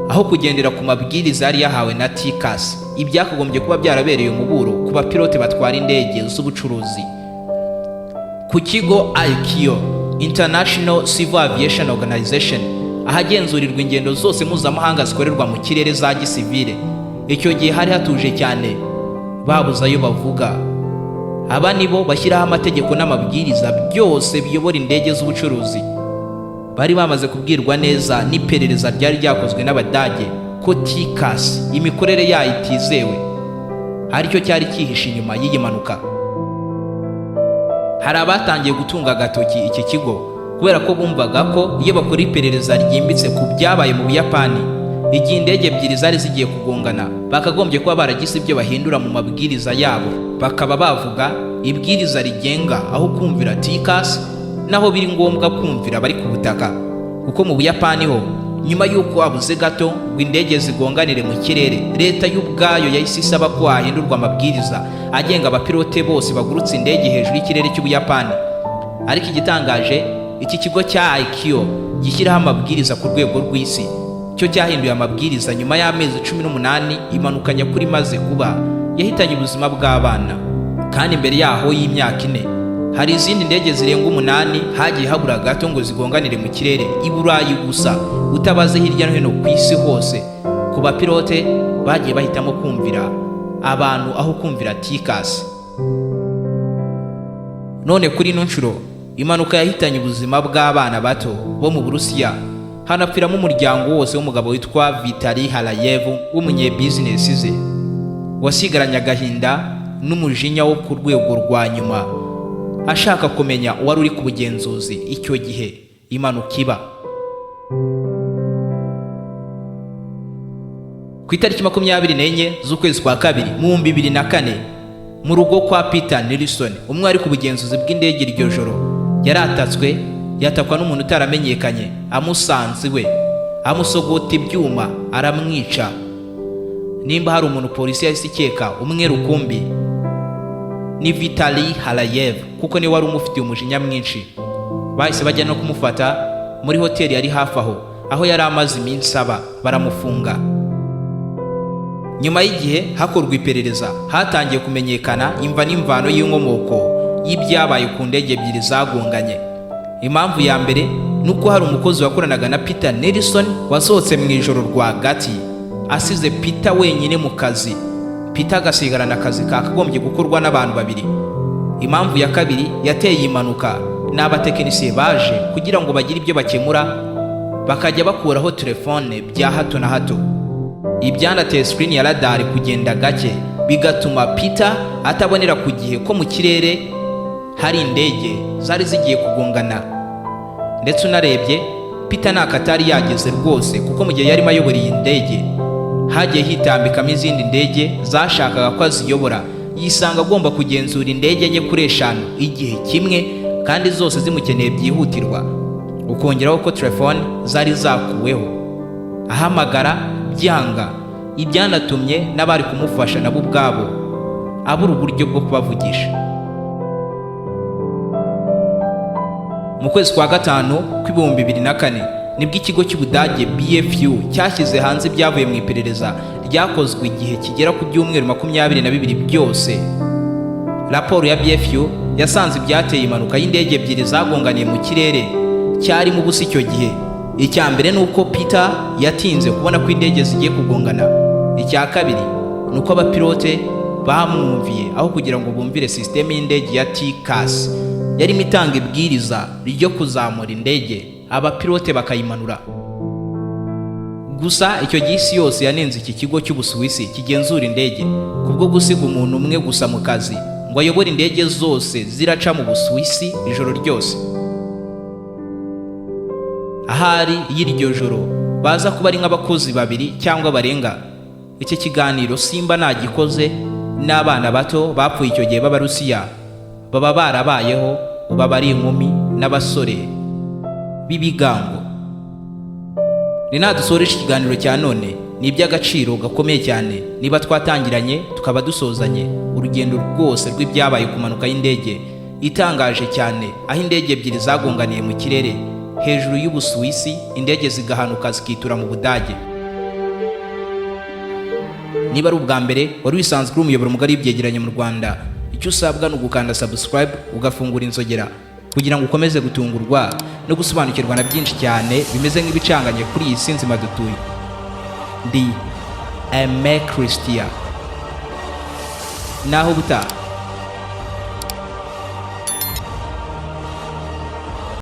aho kugendera ku mabwiriza yari yahawe na TCAS, ibyakagombye kuba byarabereye umuburo ku bapilote batwara indege z'ubucuruzi. Ku kigo ICAO, International Civil Aviation Organization, ahagenzurirwa ingendo zose mpuzamahanga zikorerwa mu kirere za gisivile, icyo gihe hari hatuje cyane, babuze ayo bavuga. Aba nibo bashyiraho amategeko n'amabwiriza byose biyobora indege z'ubucuruzi. Bari bamaze kubwirwa neza n'iperereza ryari ryakozwe n'Abadage ko TCAS imikorere yayo itizewe, aricyo cyari cyihishe inyuma y'iyi mpanuka. Hari abatangiye gutunga agatoki iki kigo kubera ko bumvaga ko iyo bakora iperereza ryimbitse ku byabaye mu Buyapani igihe indege ebyiri zari zigiye kugongana, bakagombye kuba baragize ibyo bahindura mu mabwiriza yabo, bakaba bavuga ibwiriza rigenga aho kumvira TCAS naho biri ngombwa kumvira abari ku butaka. Kuko mu Buyapani ho, nyuma y'uko habuze gato ngo indege zigonganire mu kirere, leta y'ubwayo yahise isaba ko hahindurwa amabwiriza agenga abapilote bose bagurutse indege hejuru y'ikirere cy'Ubuyapani. Ariko igitangaje, iki kigo cya ICAO gishyiraho amabwiriza ku rwego rw'isi cyo cyahinduye amabwiriza nyuma y'amezi 18 impanuka nyakuri imaze kuba yahitanye ubuzima bw'abana. Kandi mbere yaho y'imyaka 4 hari izindi ndege zirenga umunani hagiye habura gato ngo zigonganire mu kirere i Burayi gusa, utabaze hirya no hino ku isi hose. Ku bapilote bagiye bahitamo kumvira abantu aho kumvira TCAS. None kuri ino nshuro impanuka yahitanye ubuzima bw'abana bato bo mu Burusiya, hanapfiramo umuryango wose w'umugabo witwa Vitali Halayev w'umunyebizinesi ze, wasigaranye agahinda n'umujinya wo ku rwego rwa nyuma, ashaka kumenya uwari uri ku bugenzuzi icyo gihe impanuka iba. Ku itariki 24 z'ukwezi kwa kabiri mu 2004, mu rugo kwa Peter Nilsson, umwe wari ku bugenzuzi bw'indege iryo joro, yaratatswe, yatakwa n'umuntu utaramenyekanye. Amusanze iwe, amusogota ibyuma, aramwica. Nimba hari umuntu polisi yahise ikeka umwe rukumbi, ni Vitali Halayev, kuko niwe wari umufitiye umujinya mwinshi. Bahise bajya no kumufata muri hoteli yari hafi aho, aho yari amaze iminsi aba, baramufunga. Nyuma y'igihe hakorwa iperereza, hatangiye kumenyekana imva n'imvano y'inkomoko y'ibyabaye ku ndege ebyiri zagonganye. Impamvu ya mbere ni uko hari umukozi wakoranaga na Peter Nelson wasohotse mu ijoro rwagati, asize Peter wenyine mu kazi, Peter agasigarana akazi kakagombye gukorwa n'abantu babiri. Impamvu ya kabiri yateye iyi mpanuka ni abatekinisiye baje kugira ngo bagire ibyo bakemura, bakajya bakuraho telefone bya hato na hato. Ibyanateye screen ya radar kugenda gake, bigatuma Peter atabonera ku gihe ko mu kirere Hari indege zari zigiye kugongana, ndetse unarebye Peter nta katari yageze rwose, kuko mu gihe yarimo ayobora iyi ndege hagiye hitambikamo izindi ndege zashakaga ko aziyobora, yisanga agomba kugenzura indege enye kuri eshanu igihe kimwe, kandi zose zimukeneye byihutirwa, ukongeraho ko telefone zari zakuweho, ahamagara byanga, ibyanatumye n'abari kumufasha nabo ubwabo abura uburyo bwo kubavugisha. Mu kwezi kwa gatanu kw'2004 nibwo ikigo cy'Ubudage BFU cyashyize hanze ibyavuye mu iperereza ryakozwe igihe kigera ku byumweru 22 byose. Raporo ya BFU yasanze ibyateye impanuka y'indege ebyiri zagonganiye mu kirere cyarimo ubusa icyo gihe. Icya mbere ni uko Peter yatinze kubona ko indege zigiye kugongana. Icya kabiri ni uko abapilote bamwumviye aho kugira ngo bumvire sisiteme y'indege ya TCAS yarimo itanga ibwiriza ryo kuzamura indege, abapilote bakayimanura. Gusa icyo gihe isi yose yanenze iki kigo cy'Ubusuwisi kigenzura indege kubwo gusiga umuntu umwe gusa mu kazi ngo ayobore indege zose ziraca mu Busuwisi ijoro ryose. Ahari y'iryo joro baza kuba ari nk'abakozi babiri cyangwa barenga. Iki kiganiro simba nagikoze n'abana bato bapfuye icyo gihe b'Abarusiya baba barabayeho, ubu ari inkumi n'abasore b'ibigango. Ni nadusoresha ikiganiro cya none. Ni iby'agaciro gakomeye cyane niba twatangiranye tukaba dusozanye urugendo rwose rw'ibyabaye ku mpanuka y'indege itangaje cyane, aho indege ebyiri zagonganiye mu kirere hejuru y'Ubusuwisi, indege zigahanuka zikitura mu Budage. Niba ari ubwa mbere wari wisanzwe uri umuyoboro mugari w'ibyegeranyo mu Rwanda, icyo usabwa ni ugukanda subscribe, ugafungura inzogera kugira ngo ukomeze gutungurwa no gusobanukirwa na byinshi cyane bimeze nk'ibicanganye kuri iyi si nzima dutuye. Ndi Aime Christian, naho ubutaha.